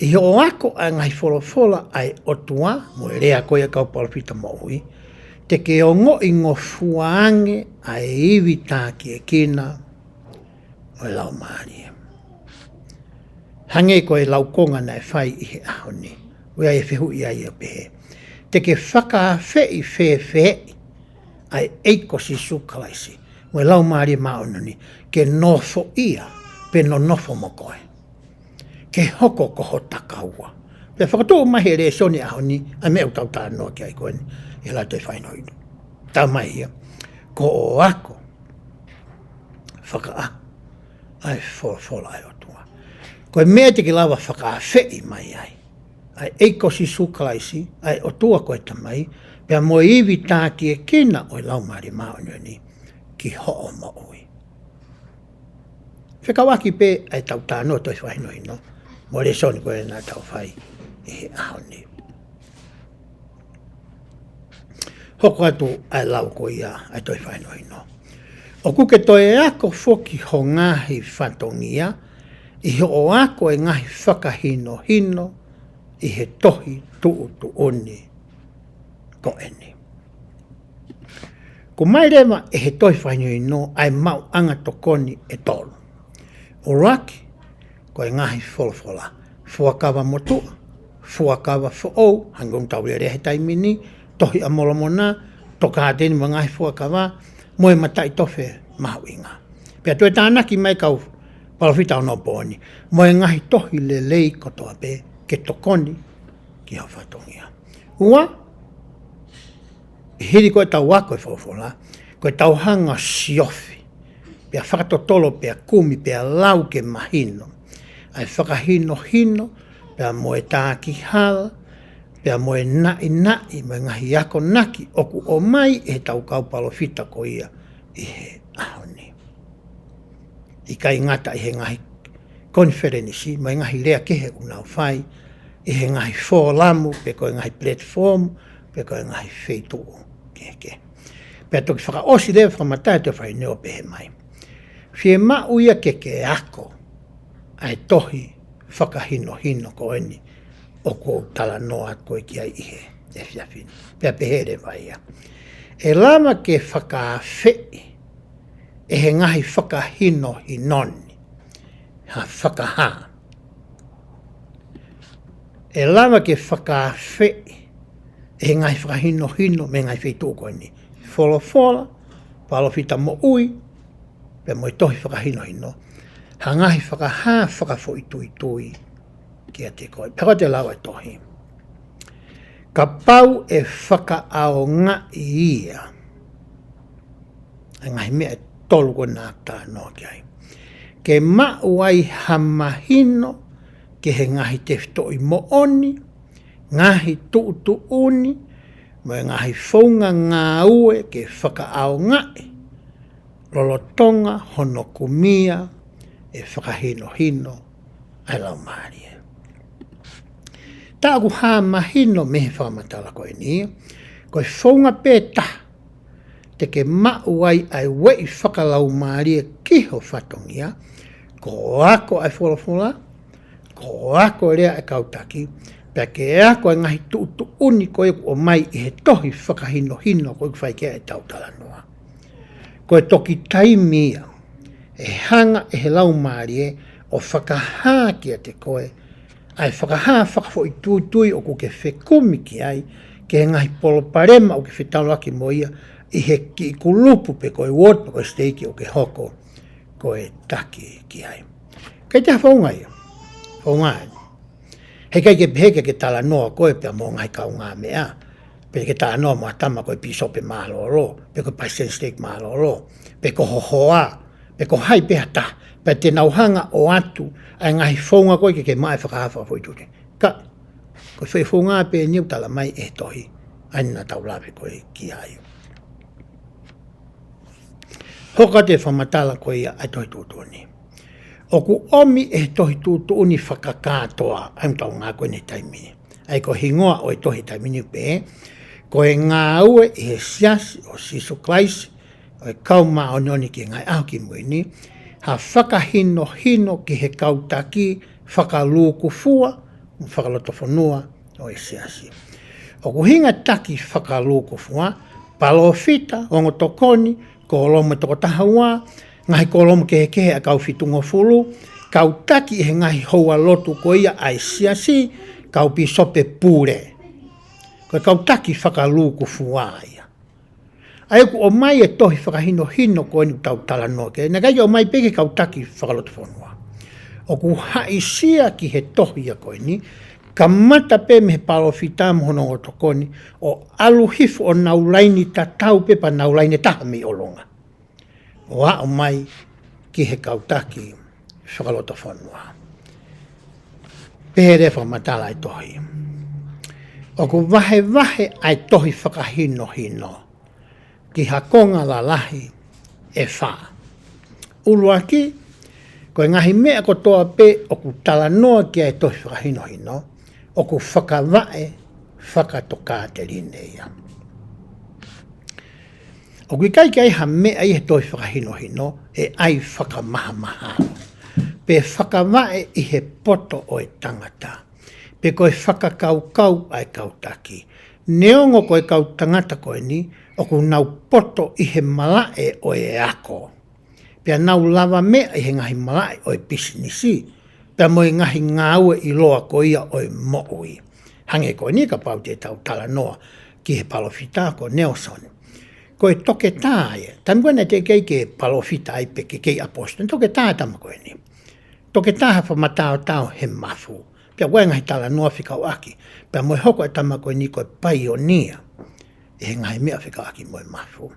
ʻI hoʻo ako ʻa e ngaahi folofola ʻa e ʻOtua, mo e lea ko ia ʻa e kau palōfita moʻui, te ke ongoʻingofua ange ʻa e ivi tākiekina ʻo e Laumālie. Hangē ko e laukonga naʻe fai ʻi he ʻaho ni, ʻoku ʻi ai e fehuʻi ai ʻo pehē, te ke fakaafeʻi fēfeeʻi ʻa e ʻEiki ko Sīsū Kalaisi mo e Laumālie Māʻoniʻoni ke nofoʻia pe nonofo mo koe, ke hoko ko ho takaua? Pea fakatuʻu mai he lēsoni ʻaho ni ʻa e meʻa ʻoku tau talanoa ki ai ko eni ʻi he lau ʻa e tohi fakahinohino. Tala mai ia, ko hoʻo ako fakaʻaho ʻa e folofola ʻa e ʻOtua, ko e meʻa te ke lava fakaafeʻi mai ai ʻa e ʻEiki ko Sīsū Kalaisi, ʻa e ʻOtua ko e Tamai, pea mo e ivi tākiekina ʻo e Laumālie Māʻoniʻoni ki hoʻo moʻui. Fekauʻaki pē ʻa e tau talanoa tohi fakahinohino mo e lēsoni ko ē naʻa tau fai ʻi he ʻaho ni. Hoko atu ʻa e lau ko ia ʻa e tohi fakahinohino. ʻOku ke toe ako foki ho ngaahi fatongia ʻi hoʻo ako e ngaahi fakahinohino ʻi he tohi tuʻutuʻuni ko eni. Kuo ʻomai leva ʻe he tohi fakahinohino ʻa e maʻuʻanga tokoni ʻe tolu. ʻUluaki, ko e ngaahi folofola, Fuakava Motuʻa, Fuakava Foʻou, hangē ko ʻetau lea he taimi ni, Tohi ʻa Molomona, Tokāteline mo e Ngaahi Fuakava, mo e Mataʻitofe Mahuʻinga. Pea toe tānaki mai e kau palōfita ʻo onopooni, mo e ngaahi tohi lelei kotoa pē ke tokoni ki ho fatongia. Ua, ʻi he hili ko ē ʻetau ako e folofola, ko ʻetau hanga ʻo siofi, pea fakatotolo, pea kumi, pea lau ke mahino ʻa e fakahinohino, pea mo e takihala, pea mo e naʻinaʻi, mo e ngaahi akonaki ʻoku ʻomai ʻe heʻetau kau palōfita ko ia ʻi he ʻaho ni. ʻIkai ngata ʻi he ngaahi konifelenisi mo e ngaahi lea kehe ʻoku nau fai, ʻi he ngaahi folamu, pe ko e ngaahi platform, pe ko e ngaahi feituʻu kehekehe. Pea toki fakaʻosi leva fakamatala ʻa e Tuofāfine ʻo pehē mai, fiemaʻu ia ke ke ako ʻa e tohi fakahinohino ko eni ʻoku ou talanoa atu ko ē ki ai ʻi he efiafi ni. Pea pehē leva ia, ʻe lava ke fakaafeʻi ʻe he ngaahi fakahinohino ni ha fakahā. ʻE lava ke fakaafeʻi ʻe he ngaahi fakahinohino mei he ngaahi feituʻu ko eni, folofola, palōfita moʻui, pea mo e tohi fakahinohino, ha ngaahi fakahā fakafoʻituitui kiate koe. Pea ko e lau ʻa e tohi, kapau ʻe fakaʻaongaʻi ia, ʻa e ngaahi meʻa ʻe tolu ko ē naʻa ku talanoa ki ai, ke maʻu ai ha mahino ki he ngaahi tefitoʻi moʻoni, ngaahi tuʻutuʻuni, mo e ngaahi founga ngāue ke fakaʻaongaʻi lolotonga hono kumi ʻa e fakahinohino ʻa e Laumālie. Tā ʻoku hā mahino mei he fakamatala ko eni, ko e founga pē taha te ke maʻu ai ʻa e ueʻi fakalaumālie ki ho fatongia, ko e ako ʻa e folofola, ko e ako e lea ʻa e kau taki, pea ke ako e ngaahi tuʻutuʻuni ko ē ʻoku ʻomai ʻi he tohi fakahinohino ko ē ʻoku fai ki ai ʻetau talanoa. Ko e toki taimi ia ʻe hanga ʻe he Laumālie ʻo fakahā kiate koe ʻa e fakahā fakafoʻituitui ʻoku ke fekumi ki ai, ki he ngaahi palopalema ʻoku ke fetaulaki mo ia ʻi he kiʻi kulupu pe ko e ward pe ko e siteiki ʻoku ke hoko ko e taki ki ai. ʻIkai toe ha founga ia. Founga eni. Heʻikai ke pehē ke ke talanoa koe pea mo e ngaahi kaungāmeʻa, pe ke talanoa mo ha tama ko e pīsope mālōlō, pe ko e palesiteni siteiki mālōlō, pe ko ho hoa, pe ko hai pē ha taha, pea te nau hanga ʻo ʻoatu ʻa e ngaahi founga ko ē ke ke maʻu e fakahā fakafoʻituitui. Ka, ko e foʻi founga pē eni ʻoku tala mai ʻe he tohi, ʻa eni naʻa tau lave ko ē ki ai. Hoko atu e fakamatala ko ia ʻa e tohi tuʻutuʻuni. ʻOku ʻomi ʻe he tohi tuʻutuʻuni fakakātoa, ʻa ia ʻoku tau ngāueʻaki he taimi ni. ʻA ia ko e hingoa ʻo e tohi he taimi ni pē, ko e Ngāue ʻi he Siasi ʻo Sīsū Kalaisi ʻo e Kau Māʻoniʻoni ki he Ngaahi ʻAho Kimui Ni, ha fakahinohino ki he kau taki fakalūkufua mo fakalotofonua ʻo e Siasi. ʻOku ʻuhinga taki fakalūkufua, palōfita, ongo tokoni, kōlomu ʻe toko taha ua, ngaahi kōlomu kehekehe ʻa e kau fitungofulu, kau taki ʻi he ngaahi houalotu ko ia ʻa e Siasi, kau pīsope pule. Ko e kau taki fakalūkufua ia. ʻA ia ʻoku ʻomai e tohi fakahinohino ko eni ʻoku tau talanoa ki ai, naʻe ʻikai ke ʻomai pē ki he kau taki fakalotofonua. ʻOku haʻisia ki he tohi ia ko eni, kamata pē mei he palōfita mo hono ongo tokoni, ʻo ʻalu hifo ʻo nau laine tatau pē pea nau laine taha mei ʻolunga, ʻo aʻu mai ki he kau taki fakalotofonua. Pehē leva e fakamatala ʻa e tohi, ʻoku vahevahe ʻa e tohi fakahinohino ki ha konga lalahi ʻe fā. ʻUluaki, ko e ngaahi meʻa kotoa pē ʻoku talanoa ki ai e tohi fakahinohino, ʻoku fakavaʻe fakatokāteline ia. ʻOku ʻikai ke ʻi ai ha meʻa ʻi he tohi fakahinohino ʻe ʻai fakamahamahalo, pe fakavaʻe ʻi he poto ʻo e tangata, pe ko e fakakaukau ʻa e kau taki. Neongo ko e kau tangata ko eni ʻoku nau poto ʻi he malaʻe ʻo e ako, pea nau lava meʻa ʻi he ngaahi malaʻe ʻo e pisinisi, pea mo e ngaahi ngāue ʻiloa ko ia ʻo e moʻui. Hangē ko eni kapau te tau talanoa ki he palōfita ko Nelson. Ko e toketā ia. Taimi ko ē naʻe teʻeki ai ke palōfita ai pe ke kei ʻaposetolo, toketā e tama ko eni. Toketā he fakamataotao he mafu. Pea ʻoku ʻi ai e ngaahi talanoa fekauʻaki pea mo e hoko e tama ko eni ko e paionia ʻi he ngaahi meʻa fekauʻaki mo e mafu.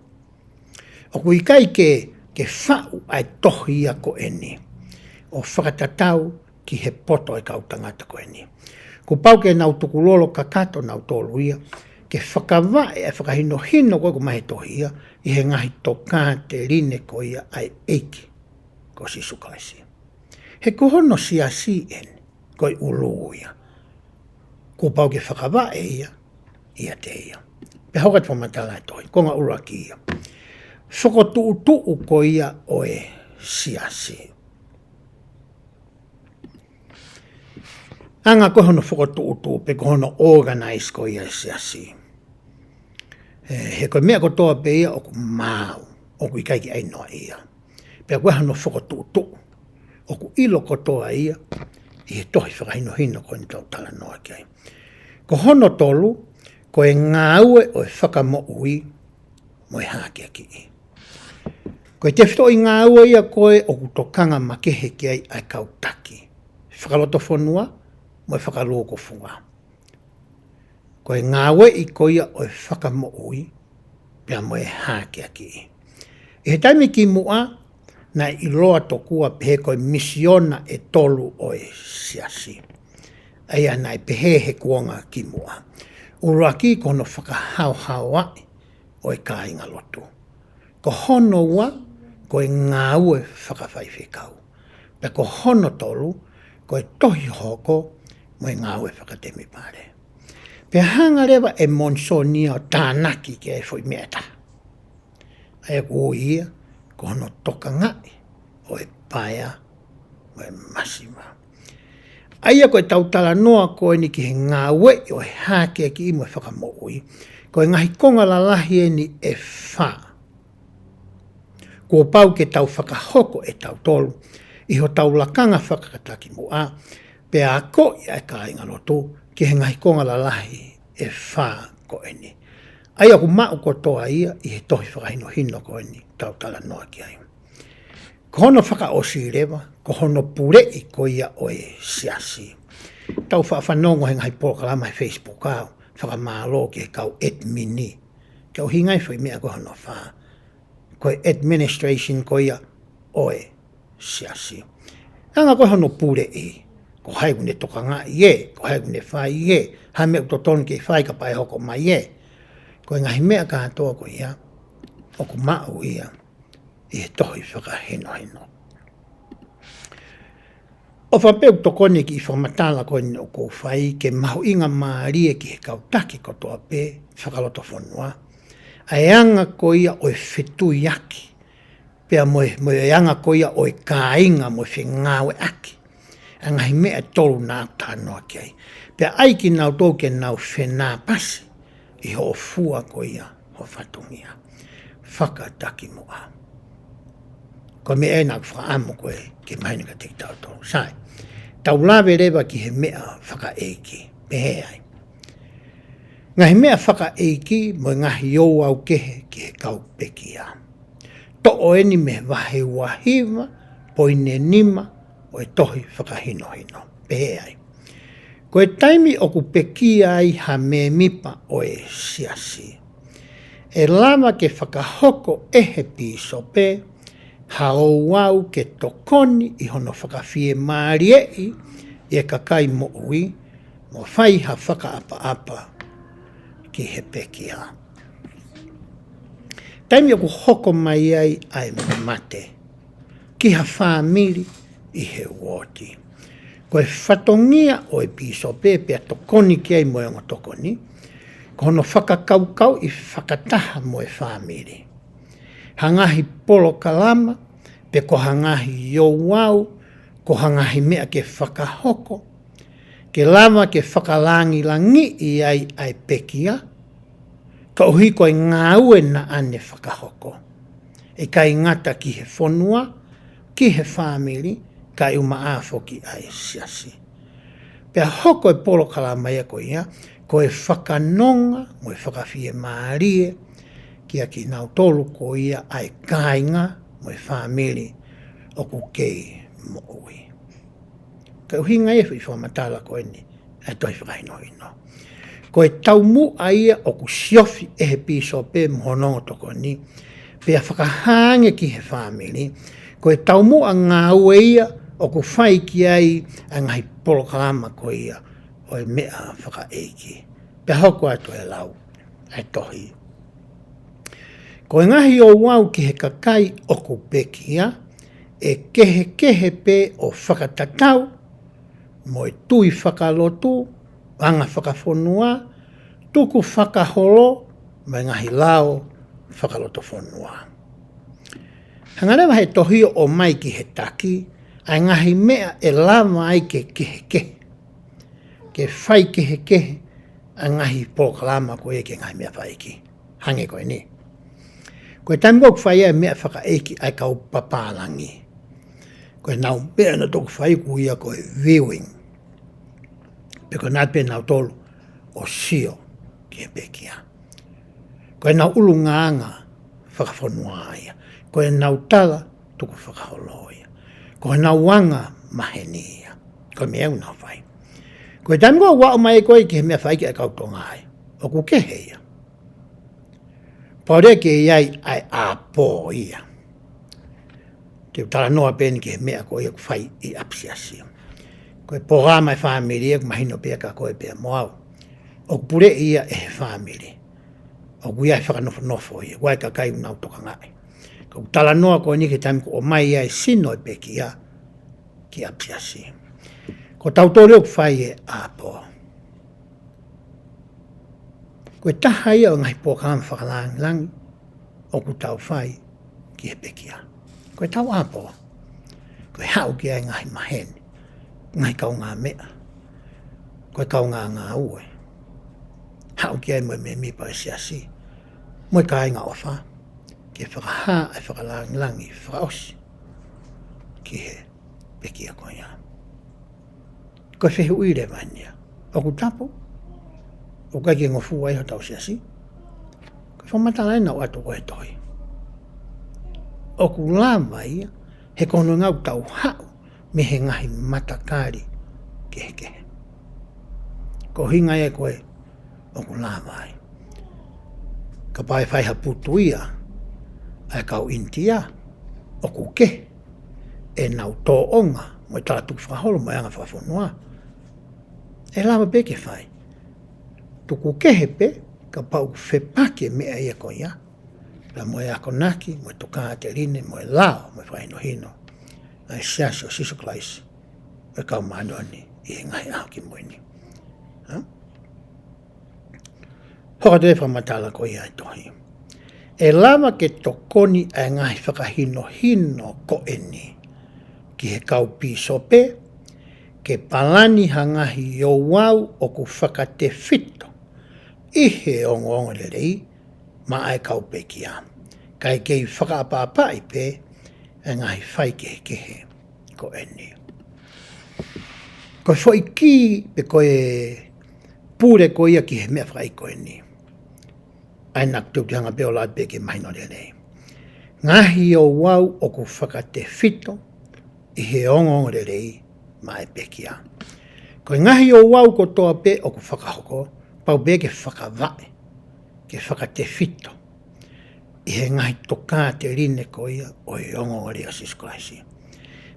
ʻOku ʻikai ke, ke faʻu ʻa e tohi ia ko eni ʻo fakatatau ki he poto ʻo e kau tangata ko eni. Kuo pau ke nau tukulolo kakato nautolu ia ke fakavaʻe ʻa e fakahinohino ko ē ʻoku ʻomai he tohi ia ʻi he ngaahi tokāteline ko ia ʻa e ʻEiki ko Sīsū Kalaisi. He ko hono Siasi eni, ko e ʻulu ia. Kuo pau ke fakavaʻe ia ʻiate ia. Pea hoko atu e fakamatala ʻa e tohi, konga ʻuluaki ia. Fokotuʻutuʻu ko ia ʻo e siasi. Anga ko hono fokotuʻutuʻu pe ko hono organize ko ia e siasi. He, he ko e meʻa kotoa pē ia ʻoku maau, ʻoku ʻikai ke ʻai noa ia. Pea ko hono fokotuʻutuʻu, ʻoku ʻilo kotoa ia ʻi he tohi fakahinohino ko eni ʻoku tau talanoa ki ai. Ko hono tolu, ko e ngāue ʻo e fakamoʻui mo e hakeakiʻi. Ko e tefitoʻi ngāue ia ko ē ʻoku tokanga makehe ki ai ʻa e kau taki fakalotofonua mo e fakalūkufua. Ko e ngāueʻi ko ia ʻo e fakamoʻui pea mo e hakeakiʻi. ʻI he taimi kimuʻa, naʻe ʻiloa tokua pehē ko e misiona ʻe tolu ʻo e siasi. ʻA ia naʻe pehē he kuonga kimuʻa. ʻUluaki ko hono fakahaohaoaʻi ʻo e kāingalotu. Ko hono ua, ko e ngāue fakafaifekau. Pea ko hono tolu, ko e tohi hohoko mo e ngāue fakatemipale. Pea hanga leva ʻe Monisoni ia ʻo tānaki ki he foʻi meʻa ʻe taha. ʻA ia ʻoku ui ia, ko hono tokangaʻi ʻo e paea mo e masiva. ʻA ia ko e tau talanoa ko eni ki he ngāueʻi ʻo e hakeakiʻi mo e fakamoʻui, ko e ngaahi konga lalahi eni ʻe fā. Kuo pau ke tau fakahoko ʻe tautolu ʻi hotau lakanga fakatakimuʻa, pea akoʻi ʻa e kāingalotu ki he ngaahi konga lalahi ʻe fā ko eni. ʻA ia ʻoku maʻu kotoa ia ʻi he tohi fakahinohino ko eni ʻoku tau talanoa ki ai. Ko hono fakaʻosi leva, ko hono puleʻi ko ia ʻo e siasi. Tau faʻa fanongo he ngaahi polokalama he Facebook ʻa e fakamālō ki he kau admin. Ka ʻuhinga e foʻi meʻa ko hono fā. Ko e administration ko ia ʻo e siasi. Anga ko hono puleʻi, ko hai ʻoku ne tokangaʻi ē, ko hai ʻoku ne fai ē, ha meʻa ʻoku totonu ke fai kapau ʻe hoko mai ē. Ko e ngaahi meʻa kātoa ko ia, ʻoku maʻu ia ʻi he tohi fakahinohino. ʻOfa pē ʻoku tokoni e kiʻi fakamatala ko eni ʻoku ou fai ke mahuʻingamālie ki he kau taki kotoa pē fakalotofonua. ʻA e anga ko ia ʻo e fetuiaki, pea mo e, mo e anga ko ia ʻo e kāinga mo e fengāueʻaki. ʻA e ngaahi meʻa ʻe tolu naʻa ku talanoa ki ai. Pea ʻai kinautolu ke nau fenāpasi ʻi hoʻo fua ko ia ho fatongia fakatakimuʻa. Ko e meʻa ē naʻa ku fakaʻamu ko ē ke mahino kiate kitautolu. Sai, tau lave leva ki he meʻa fakaʻeiki. Pehē ai. Ngaahi meʻa fakaʻeiki mo e ngaahi ouau kehe ki he kau pekia. Toʻo eni mei he vahe ua hiva poini nima ʻo e tohi fakahinohino. Pehē ai. Ko e taimi ʻoku pekia ai ha mēmipa ʻo e siasi, ʻe lava ke fakahoko ʻe he pīsope ha ouau ke tokoni ʻi hono fakafiemālieʻi ʻa e kakai moʻui mo fai ha fakaʻapaʻapa ki he pekia. Taimi ʻoku hoko mai ai ʻa e mate ki ha fāmili ʻi he uooti, ko e fatongia ʻo e pīsope pea tokoni ki ai mo e ongo tokoni, ko hono fakakaukauʻi fakataha mo e fāmili ha ngaahi polokalama, pe ko ha ngaahi ouau, ko ha ngaahi meʻa ke fakahoko, ke lava ke fakalangilangiʻi ai ʻa e pekia, ka ʻuhi ko e ngāue naʻa ne fakahoko. ʻIkai ngata ki he fonua, ki he fāmili, kae ʻumaʻā foki ʻa e siasi. Pea hoko e polokalama ia ko ia, ko e fakanonga mo e fakafiemālie kia kinautolu ko ia ʻa e kāinga mo e fāmili ʻoku kei moʻui. Ka ʻuhinga e foʻi fakamatala ko eni ʻa e tohi fakahinohino. Ko e taumuʻa ia ʻoku siofi ʻe he pīsope mo hono ongo tokoni, pea fakahā ange ki he fāmili, ko e taumuʻa ngāue ia ʻoku fai ki ai ʻa e ngaahi polokalama ko ia ʻo e meʻa fakaʻeiki. Pea hoko atu e lau ʻa e tohi. Ko e ngaahi ouau ki he kakai ʻoku pekia, ʻe kehekehe pē ʻo fakatatau mo e tui fakalotu anga fakafonua, tukufakaholo, mo e ngaahi lao fakalotofonua. Hanga leva he tohi ʻo ʻomai ki he taki ʻa e ngaahi meʻa ʻe lava ai ke kehekehe, ke fai kehekehe ʻa e ngaahi polokalama ko ia ki he ngaahi meʻa fakaʻeiki. Hangē ko eni. Ko e taimi ko ē ʻoku fai ai e meʻa fakaʻeiki ʻa e kau papālangi, ko ʻenau meʻa naʻa nau toki fai ʻoku ui ia ko e viewing. Pe ko ʻenau pē nautolu ʻo sio ki he pekia. Ko ʻenau ʻulungaanga fakafonua ia. Ko ʻenau tala tukufakaholo ia. Ko ʻenau anga maheni ia. Ko e meʻa ʻoku nau fai. Ko e taimi ko ē ʻoku aʻu mai ko ē ki he meʻa fakaʻeiki ʻa e kau Tonga ai, ʻoku kehe ia. Pau leva ke ʻi ai ʻa e ʻāpō ia. Te u talanoa pē eni ki he meʻa ko ia ʻoku fai ʻi ʻapisiasi. Ko e polokalama ʻa e fāmili ʻoku mahino pē kia koe pea mo au. ʻOku puleʻi ia ʻe he fāmili. ʻOku ʻi ai e fakanofonofo ia, ʻoku ʻi ai e kakai ʻoku nau tokangaʻi. Ko ʻeku talanoa ko eni ki he taimi ʻoku ʻomai ai e sino ʻo e pekia ki ʻapisiasi. Ko tautolu ʻoku fai e ʻāpō. Ko e taha ia ʻo e ngaahi polokalama fakalangilangi ʻoku tau fai ki he pekia. Ko ʻetau ʻāpō. Ko e haʻu ki ai e ngaahi maheni, ngaahi kaungāmeʻa, ko e kaungāngāue. Haʻu ki ai mo e mēmipa ʻo e siasi, mo e kāinga ʻofa, ke fakahā ʻa e fakalangilangi fakaʻosi ki he pekia ko ia. Ko e fehuʻi leva eni ia. ʻOku tapu? ʻOku ʻikai ke ngofua ai hotau siasi? Ko e fakamatala eni naʻe ʻoatu ko ē he tohi. ʻOku lava ia, he ko hono ʻuhinga ʻoku tau haʻu mei he ngaahi matakali kehekehe. Ko e ʻuhinga ia ko ē ʻoku lava ai. Kapau ʻe fai ha putu ia ʻa e kau ʻInitia, ʻoku kehe ʻenau tōʻonga mo e tala tukufakaholo mo e anga fakafonua. ʻE lava pē ke fai. Tuku kehe pē, kapau ʻoku fepaki e meʻa ia ko ia, pea mo e akonaki, mo e tokāteline, mo e lao, mo e fakahinohino ʻa e Siasi ʻo Sīsū Kalaisi ʻo e Kau Māʻoniʻoni ʻi he Ngaahi ʻAho Kimui Ni. Ha? Hoko atu e fakamatala ko ia ʻa e tohi. ʻE lava ke tokoni ʻa e ngaahi fakahinohino ko eni ki he kau pīsope ke palani ha ngaahi ouau ʻoku fakatefito ʻi he ongoongolelei maʻa e kau pekia, kae kei fakaʻapaʻapaʻi pē ʻa e ngaahi faikehekehe ko eni. Ko e foʻi kī pe ko e pule ko ia ki he meʻa fakaʻeiki ko eni, ʻa ia naʻa ku teuteu hanga pē ʻo lau pē ke mahino lelei. Ngaahi ouau ʻoku fakatefito ʻi he ongoongolelei maʻa e pekia. Ko e ngaahi ouau kotoa pē ʻoku fakahoko, pau pē ke fakavaʻe, ke fakatefito ʻi he ngaahi tokāteline ko ia ʻo e ongoongolelei ʻo Sīsū Kalaisi.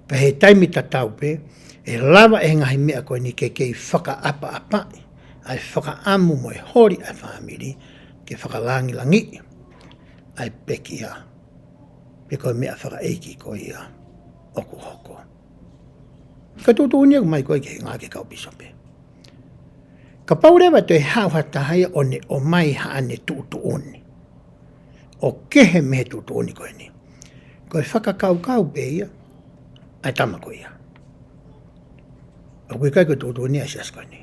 Pea he taimi tatau pē, ʻe lava ʻe he ngaahi meʻa ko eni ke kei fakaʻapaʻapaʻi ʻa e fakaʻamu mo e holi ʻa e fāmili ke fakalangilangiʻi ʻa e pekia, pe ko e meʻa fakaʻeiki ko ia ʻoku hoko. Ko e tuʻutuʻuni ʻoku ʻomai ko ē ki he ngaahi kau pīsope. Kapau leva ʻe toe haʻu ha taha ia ʻo ne ʻomai haʻane tuʻutuʻuni ʻo kehe mei he tuʻutuʻuni ko eni, ko e fakakaukau pē ia ʻa e tama ko ia. ʻOku ʻikai ko e tuʻutuʻuni ia ʻa e siasi ko eni.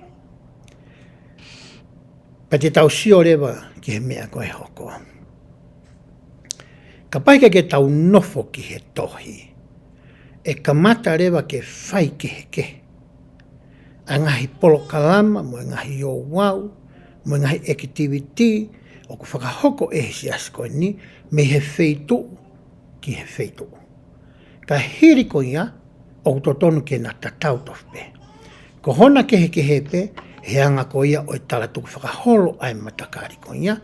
Pea te tau sio leva ki he meʻa ko ē ʻe hoko. Kapau ʻe ʻikai ke tau nofo ki he tohi, ʻe kamata leva ke faikehekehe ʻa e ngaahi polokalama, mo e ngaahi ouau, mo e ngaahi ʻekitivitī ʻoku fakahoko ʻe he siasi ko eni mei he feituʻu ki he feituʻu. Ka hili ko ia, ʻoku totonu ke na tatau tofu pē. Ko hona kehekehe pē, he anga ko ia ʻo e tala tukufakaholo ʻa e matakali ko ia,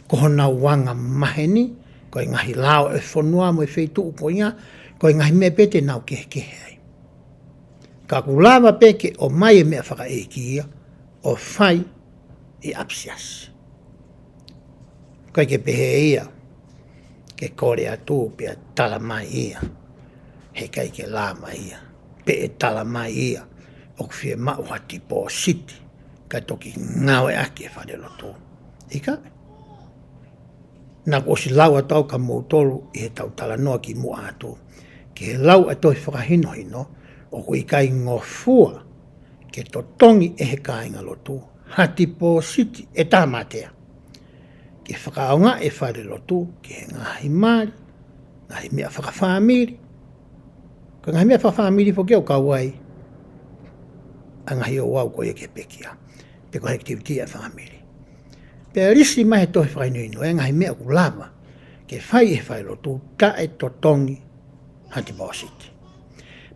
ko honau anga maheni, ko e ngaahi lao ʻo e fonua mo e feituʻu ko ia, ko e ngaahi meʻa pē te nau kehekehe ai. Ka ʻoku lava pē ke ʻomai e meʻa fakaʻeiki ia ʻo fai ʻi ʻapisiasi. ʻIkai ke pehē ia ke kole atu pea tala mai ia, heʻikai ke lava ia, pe ʻe tala mai ia ʻoku fiemaʻu ha tipōsiti kae toki ngāueʻaki e falelotu. ʻIkai. Naʻá ku ʻosi lau atu au kia moutolu ʻi heʻetau talanoa kimuʻa atu ki he lau ʻa e tohi fakahinohino, ʻoku ʻikai ngofua ke totongi ʻe he kāingalotu ha tipōsiti ʻe taha mātea ke fakaʻaongaʻi e falelotu ki he ngaahi mali, ngaahi meʻa fakafāmili. Ko e ngaahi meʻa fakafāmili foki ʻoku kau ai ʻa e ngaahi ouau ko ia ki he pekia, pe ko e activity ʻa e fāmili. Pea lisi mai he tohi fakahinohino e ngaahi meʻa ʻoku lava ke fai ʻe he falelotu taʻetotongi ha tipōsiti.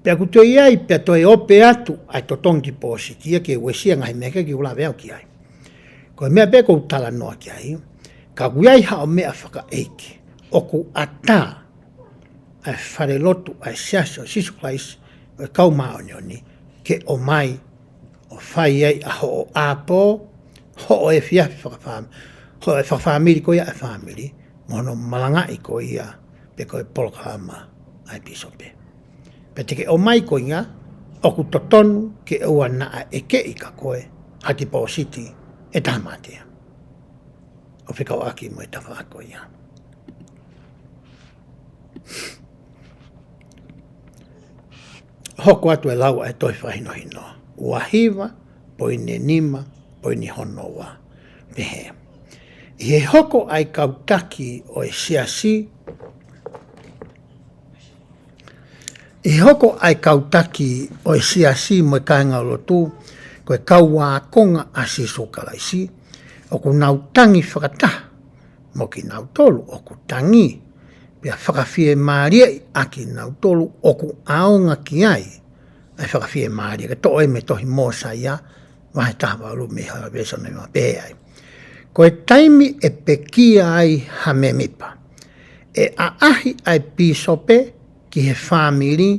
Pea ʻoku toe ʻi ai, pea toe ope atu ʻa e totongi tipōsiti ia ke uesia ngaahi meʻa kehe ʻoku lave au ki ai. Ko e meʻa pē ʻoku ou talanoa ki ai, ka ʻoku ʻi ai haʻo meʻa fakaʻeiki ʻoku ʻatā ʻa e falelotu ʻa e Siasi ʻo Sīsū Kalaisi ʻo e Kau Māʻoniʻoni ke ʻomai ʻo fai ai ʻa hoʻo ʻapō, hoʻo efiafi fakafāmili, hoʻo fakafāmili ko ia ʻa e fāmili, mo hono malangaʻi ko ia pe ko e polokalama ʻa e pīsope. Pea te ke ʻomai ko ia, ʻoku totonu ke ʻoua naʻa ʻekeʻi kia koe ha tipōsiti ʻe taha mātea ʻo fekauʻaki mo e tafaʻaki ko ia. Hoko atu e lau ʻa e tohi fakahinohino, ua hiva poini nima poini hono ua, pehē: ʻI he hoko ʻa e kau taki ʻo e siasi, ʻi he hoko ʻa e kau taki ʻo e siasi mo e kāingalotu ko e kau ākonga ʻa Sīsū Kalaisi, ʻoku nau tangi fakataha mo kinautolu ʻoku tangi, pea fakafiemālieʻi ʻa kinautolu ʻoku ʻaonga ki ai ʻa e fakafiemālie. Ke toʻo ia mei he tohi Mōsaia, vahe taha valu mei he veesi hono nima, pehē ai: Ko e taimi ʻe pekia ai ha mēmipa, ʻe ʻaʻahi ʻa e pīsope ki he fāmili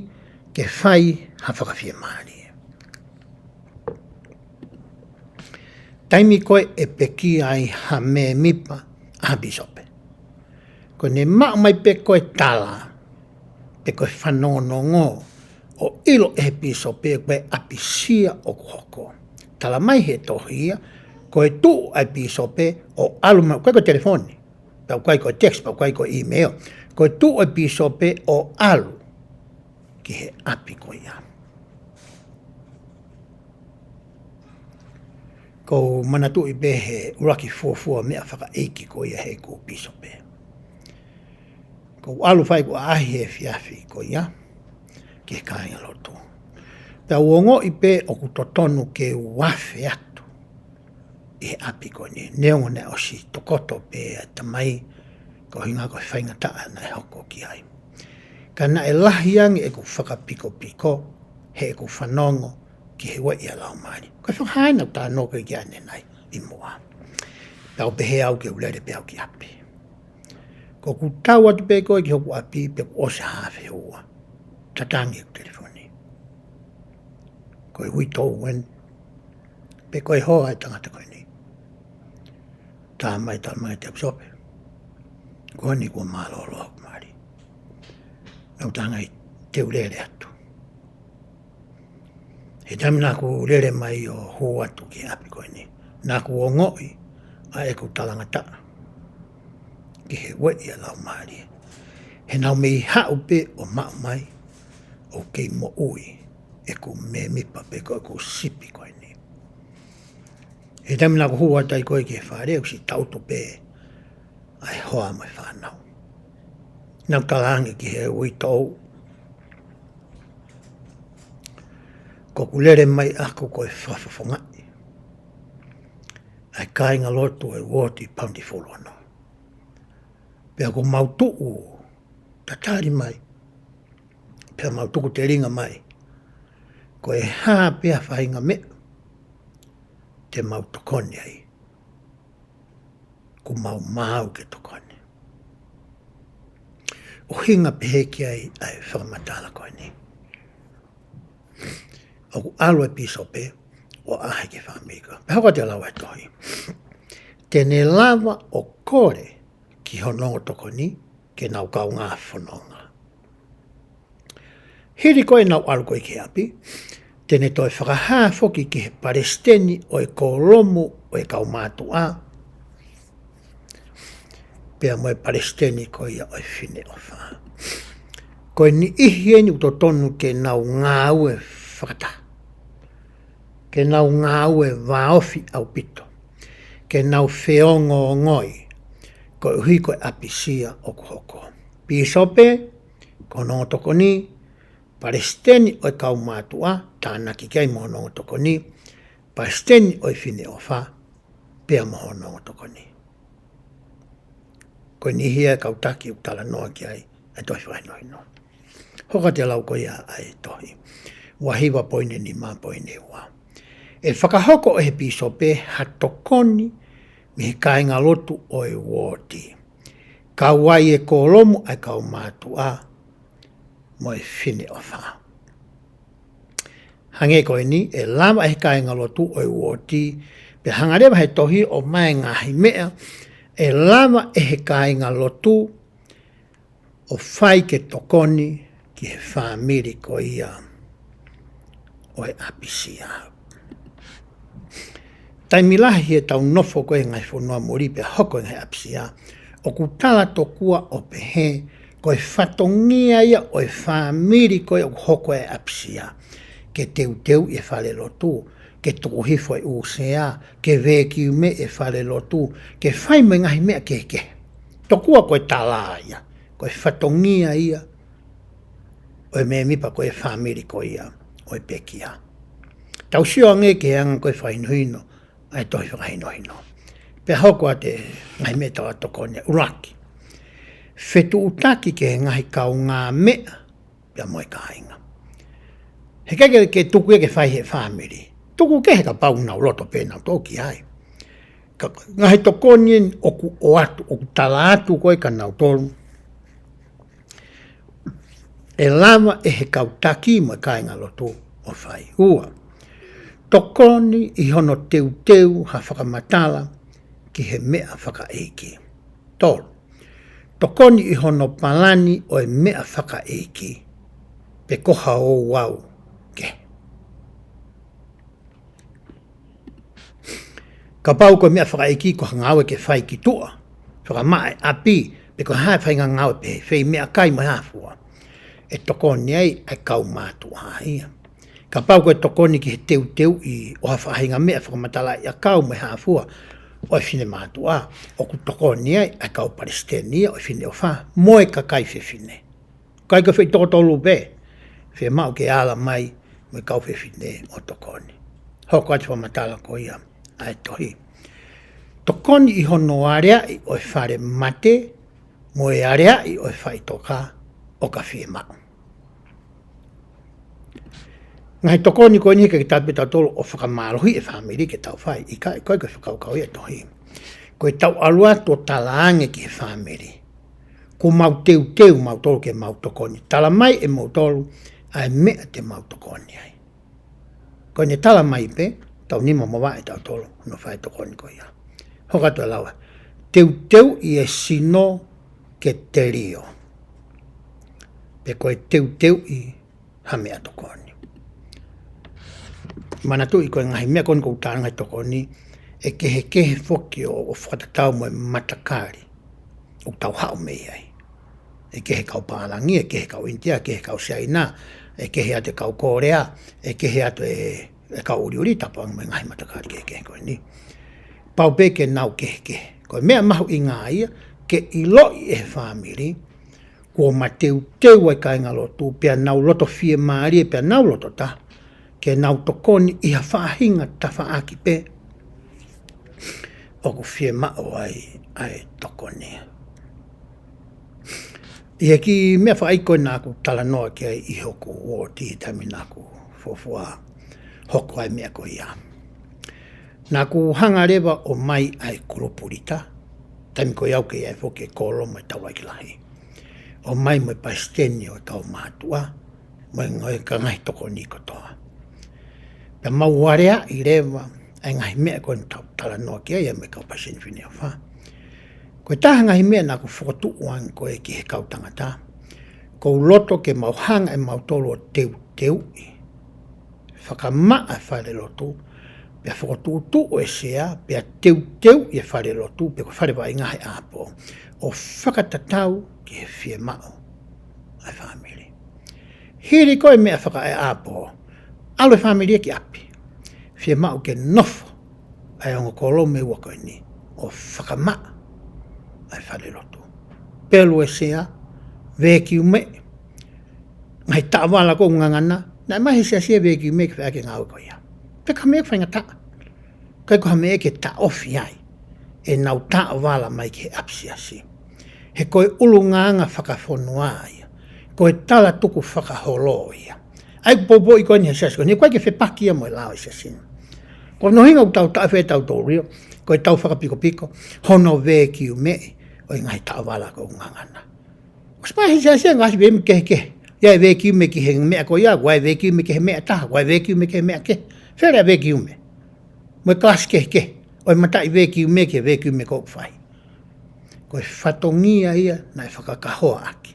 ke fai ha fakafiemālie. Taimi ko ē ʻe pekia ai ha mēmipa ʻa ha pīsope, ko ʻene maʻu mai pē ko e tala pe ko e fanongonongo ʻo ʻilo ʻe he pīsope ko e ʻapisia ʻoku hoko. Tala mai he tohi ia, ko e tuʻu ʻa e pīsope ʻo ʻalu mai, ʻoku ʻikai ko e telefoni, pea ʻoku ʻikai ko e text, pea ʻoku ʻikai ko e email. Ko e tuʻu ʻa e pīsope ʻo ʻalu ki he ʻapi ko ia. ʻOku ou manatuʻi pē he ʻuluaki fuofua meʻa fakaʻeiki ko ia heʻeku pīsope. ʻOku ou ʻalu fai ʻeku ʻaʻahi he efiafi ko ia ki he kāingalotu. Pea u ongoʻi pē ʻoku totonu ke u afe atu ʻi he ʻapi ko eni, neongo naʻe ʻosi tokoto pē ʻa e tamai, ko e ʻuhinga ko e faingataʻa naʻe hoko ki ai. Ka naʻe lahi ange ʻeku fakapikopiko heʻeku fanongo ki he ueʻi ʻa e Laumālie. Ko e fakahā ena ʻoku ou talanoa ki ai ʻanenai ʻi muʻa. Pea u pehē au ke u lele pē au ki ʻapi. Ko ʻeku tau atu pē ko ē ki hoku ʻapi pea kuo ʻosi haafe houa. Tatangi ʻeku telefoni. Ko e uitou eni pe ko e hoa ʻa e tangata ko eni. Tā mai, tā mai, te pīsope, ko eni kuo mālōlō hoku mali. Naʻá ku talaange te u lele atu. He taimi naʻá ku lele mai ʻo hū atu ki he ʻapi ko eni, naʻá ku ongoʻi ʻa ʻeku talangataʻa ki he ueʻi ʻa e Laumālie. He naʻá ku mei haʻu pē ʻo maʻu mai ʻoku kei moʻui ʻeku mēmipa pe ko ʻeku sipi ko eni. He taimi naʻá ku hū atu ai ko ē ki he fale, ʻosi tangutu pē ʻa e hoa mo e fānau. Naʻá ku talaange ki he uitou, ko ʻeku lele mai ʻaʻaku ko e fakafofongaʻi ʻa e kāingalotu ʻo e uooti Bountiful ono. Pea kuo mau tuʻu tatali mai, pea mau tuku telinga mai, ko e hā pē ha faʻahinga meʻa te mau tokoni ai, kuo mau maau ke tokoni. ʻUhinga pehē ki ai ʻa e fakamatala ko eni. ʻOku ʻalu e pīsope ʻo ʻaʻahi ki he fāmili ko ē. Pea hoko atu e lau ʻa e tohi, te ne lava ʻo kole ki hono ongo tokoni ke nau kaungā fononga. Hili ko ē ʻenau ʻalu ko ē ki he ʻapi, Te ne toe fakahā foki ki he palesiteni ʻo e kōlomu ʻo e kaumātuʻa, pea mo e palesiteni ko ia ʻo e Fineʻofa. Ko e niʻihi eni ʻoku totonu ke nau ngāue fakataha, ke nau ngāue vāofi ʻaupito, ke nau feongoongoi, koeʻuhi ko e ʻapisia ʻoku hoko. Pīsope, ko hono ongo tokoni, palesiteni ʻo e kaumātuʻa, tānaki ki ai mo hono ongo tokoni, palesiteni ʻo e Fineʻofa, pea mo hono ongo tokoni. Ko e niʻihi ia e kau taki ʻoku talanoa ki ai ʻa e tohi fakahinohino. Hoko atu e lau ko ia ʻa e tohi. Ua hiva poini nima poini ua. ʻE fakahoko ʻe he pīsope ha tokoni mei he kāingalotu ʻo e uooti, kau ai e kōlomu ʻa e kaumātuʻa mo e Fineʻofa. Hangē ko eni, ʻe lava ʻe he kāingalotu ʻo e uooti, pea hanga leva he tohi ʻo ʻomai e ngaahi meʻa ʻe lava ʻe he kāingalotu ʻo fai ke tokoni ki he fāmili ko ia ʻo e ʻapisia. Taimi lahi he tau nofo ko ē he ngaahi fonua muli pea hoko e ngaahi ʻapisia, ʻoku tala tokua ʻo pehē ko e fatongia ia ʻo e fāmili ko ē ʻoku hoko e ʻapisia, ke teuteuʻi e falelotu, ke tuku hifo e ʻū sea, ke vekiumeʻi e falelotu, ke fai mo e ngaahi meʻa kehekehe. Tokua ko e tala ia, ko e fatongia ia ʻo e mēmipa ko ē fāmili ko ia ʻo e pekia. Tau sio ange ki he anga ko ē fakahinohino ʻa e tohi fakahinohino. Pea hoko atu e ngaahi meʻa ʻe tau tokoni ai. ʻUluaki, fetuʻutaki ki he ngaahi kaungāmeʻa pea mo e kāinga. He ʻikai ke, ke tuku ia ke fai he fāmili. Tuku kehe kapau nau loto pē nautolu ki ai. Ka ngaahi tokoni eni ʻoku ʻoatu, ʻoku tala atu ko ē kia nautolu, ʻe lava ʻe he kau taki mo e kāingalotu ʻo fai. Ua, tokoni ʻi hono teuteu ha fakamatala ki he meʻa fakaʻeiki. Tolu, tokoni ʻi hono palani ʻo e meʻa fakaʻeiki, pe ko ha ouau kehe. Kapau ko e meʻa fakaʻeiki ko ha ngāue ke fai ki tuʻa, fakamaʻa e ʻapi, pe ko ha faʻahinga ngāue pehē, fei meʻakai mo e hā fua, ʻe tokoni ai ʻa e kaumātuʻa ia. Kapau ko e tokoni ki he teuteuʻi ʻo ha faʻahinga meʻa fakamatalaʻiʻakau mo e hā fua ʻo e finemātuʻa, ʻoku tokoni ai ʻa e kau palesiteni ia ʻo e Fineʻofa mo e kakai fefine. ʻIkai ko e feituʻu tolu pē, fiemaʻu ke ala mai mo e kau fefine ʻo tokoni. Hoko atu e fakamatala ko ia ʻa e tohi. Tokoni ʻi hono aleaʻi ʻo e fale mate mo e aleaʻi ʻo e faʻitoka ʻo ka fiemaʻu. Ngaahi tokoni ko eni he ʻikai ke tau pē tautolu ʻo fakamālohiʻi e fāmili ke tau fai, ʻikai, ʻikai ko e fakakaukau ia e tohi. Ko e tau ʻalu atu ʻo tala ange ki he fāmili, kuo mau teuteu mautolu ke mau tokoni. Tala mai ʻe moutolu ʻa e meʻa te mau tokoni ai. Ko ʻene tala mai pē, tau nima mo vaʻe tautolu hono fai tokoni ko ia. Hoko atu e lau. Teuteuʻi e sino ke telio, pe ko e teuteuʻi ha meʻatokoni. Manatuʻi ko e ngaahi meʻa ko eni ʻoku ou tala, ngaahi tokoni, ʻe kehekehe foki ʻo, ʻo fakatatau mo e matakali ʻoku tau haʻu mei ai. ʻE kehe kau Pālangi, ʻe kehe kau ʻInitia, ʻe kehe kau Siaina, ʻe kehe atu e kau Kōlea, ʻe kehe atu e, e kau ʻuliʻuli, tapu ange mo e ngaahi matakali kehekehe ko eni. Pau pē ke nau kehekehe. Ko e meʻa mahuʻinga ia ke ʻiloʻi ʻe he fāmili kuo ma teuteu ʻa e kāingalotu, pea nau loto fiemālie, pea nau loto taha ke nau tokoni ʻi ha faʻahinga tafaʻaki pē ʻoku fiemaʻu ai ʻa e tokoni. ʻI he kiʻi meʻa fakaʻeiki naʻa ku talanoa ki ai ʻi hoku uooti he taimi naʻa ku fuofua hoko ai e meʻa ko ia. Naʻa ku hanga leva ʻo ʻomai ʻa e kulupu lita, taimi ko ia ʻoku ʻi ai foki e kōlomu ʻo e taulaʻeiki lahi. ʻOmai mo e palesiteni ʻo e kaumātuʻa, mo e ngaahi, ka ngaahi tokoni kotoa. Pea mau aleaʻi leva ʻa e ngaahi meʻa ko eni ʻoku tau talanoa ki ai mo e kau palesiteni Fineʻofa. Ko e taha e ngaahi meʻa naʻa ku fokotuʻu ange ko ē ki he kau tangata, ʻoku ou loto ke mau hanga ʻe mautolu ʻo teuteuʻi fakamaʻa e falelotu, pea fokotuʻutuʻu e sea, pea teuteu e falelotu, pe ko e fale vaʻinga he ʻapo, ʻo fakatatau ki he fiemaʻu ʻa e fāmili. Hili ko e meʻa fakaʻapo, ʻalu e fāmili ia ki ʻapi. Fiemaʻu ke nofo ʻa e ongo kōlomu ʻe ua ko eni ʻo fakamaʻa ʻa e falelotu. Pelu e sea, vekiumeʻi, ngaahi taʻovala ʻoku ngangana, naʻe ʻomai he siasi e vekiumeʻi ke fai ʻaki e ngāue ko ia. Pe ko ha meʻa faingataʻa. ʻIkai ko ha meʻa ke taʻofi ai ʻenau taʻovala mai ki he ʻapisiasi. He ko e ʻulungaanga fakafonua ia. Ko e tala tuku fakaholo ia. ʻA ia ʻoku poupouʻi ko eni he siasi ko eni, ʻoku ʻikai ke fepaki ia mo e lao ʻa e siasi ni. Ko hono ʻuhinga ʻoku tau taʻofi ʻe tautolu ia, ko e tau fakapikopiko, hono vekiumeʻi ʻo e ngaahi taʻovala ʻoku ngangana. ʻOsi ʻomai he siasi e ngaahi vekiumeʻi kehekehe. ʻA ia e vekiumeʻi ki he meʻa ko ia, ʻa ia e vekiumeʻi ki he meʻa ʻe taha, ʻa ia e vekiumeʻi ki he meʻa kehe. Fele ʻa e vekiumeʻi. Mo e kalasi kehekehe ʻo e mataʻi vekiumeʻi ki he vekiumeʻi ʻoku fai. Ko e fatongia ia naʻe fakakahoa ʻaki.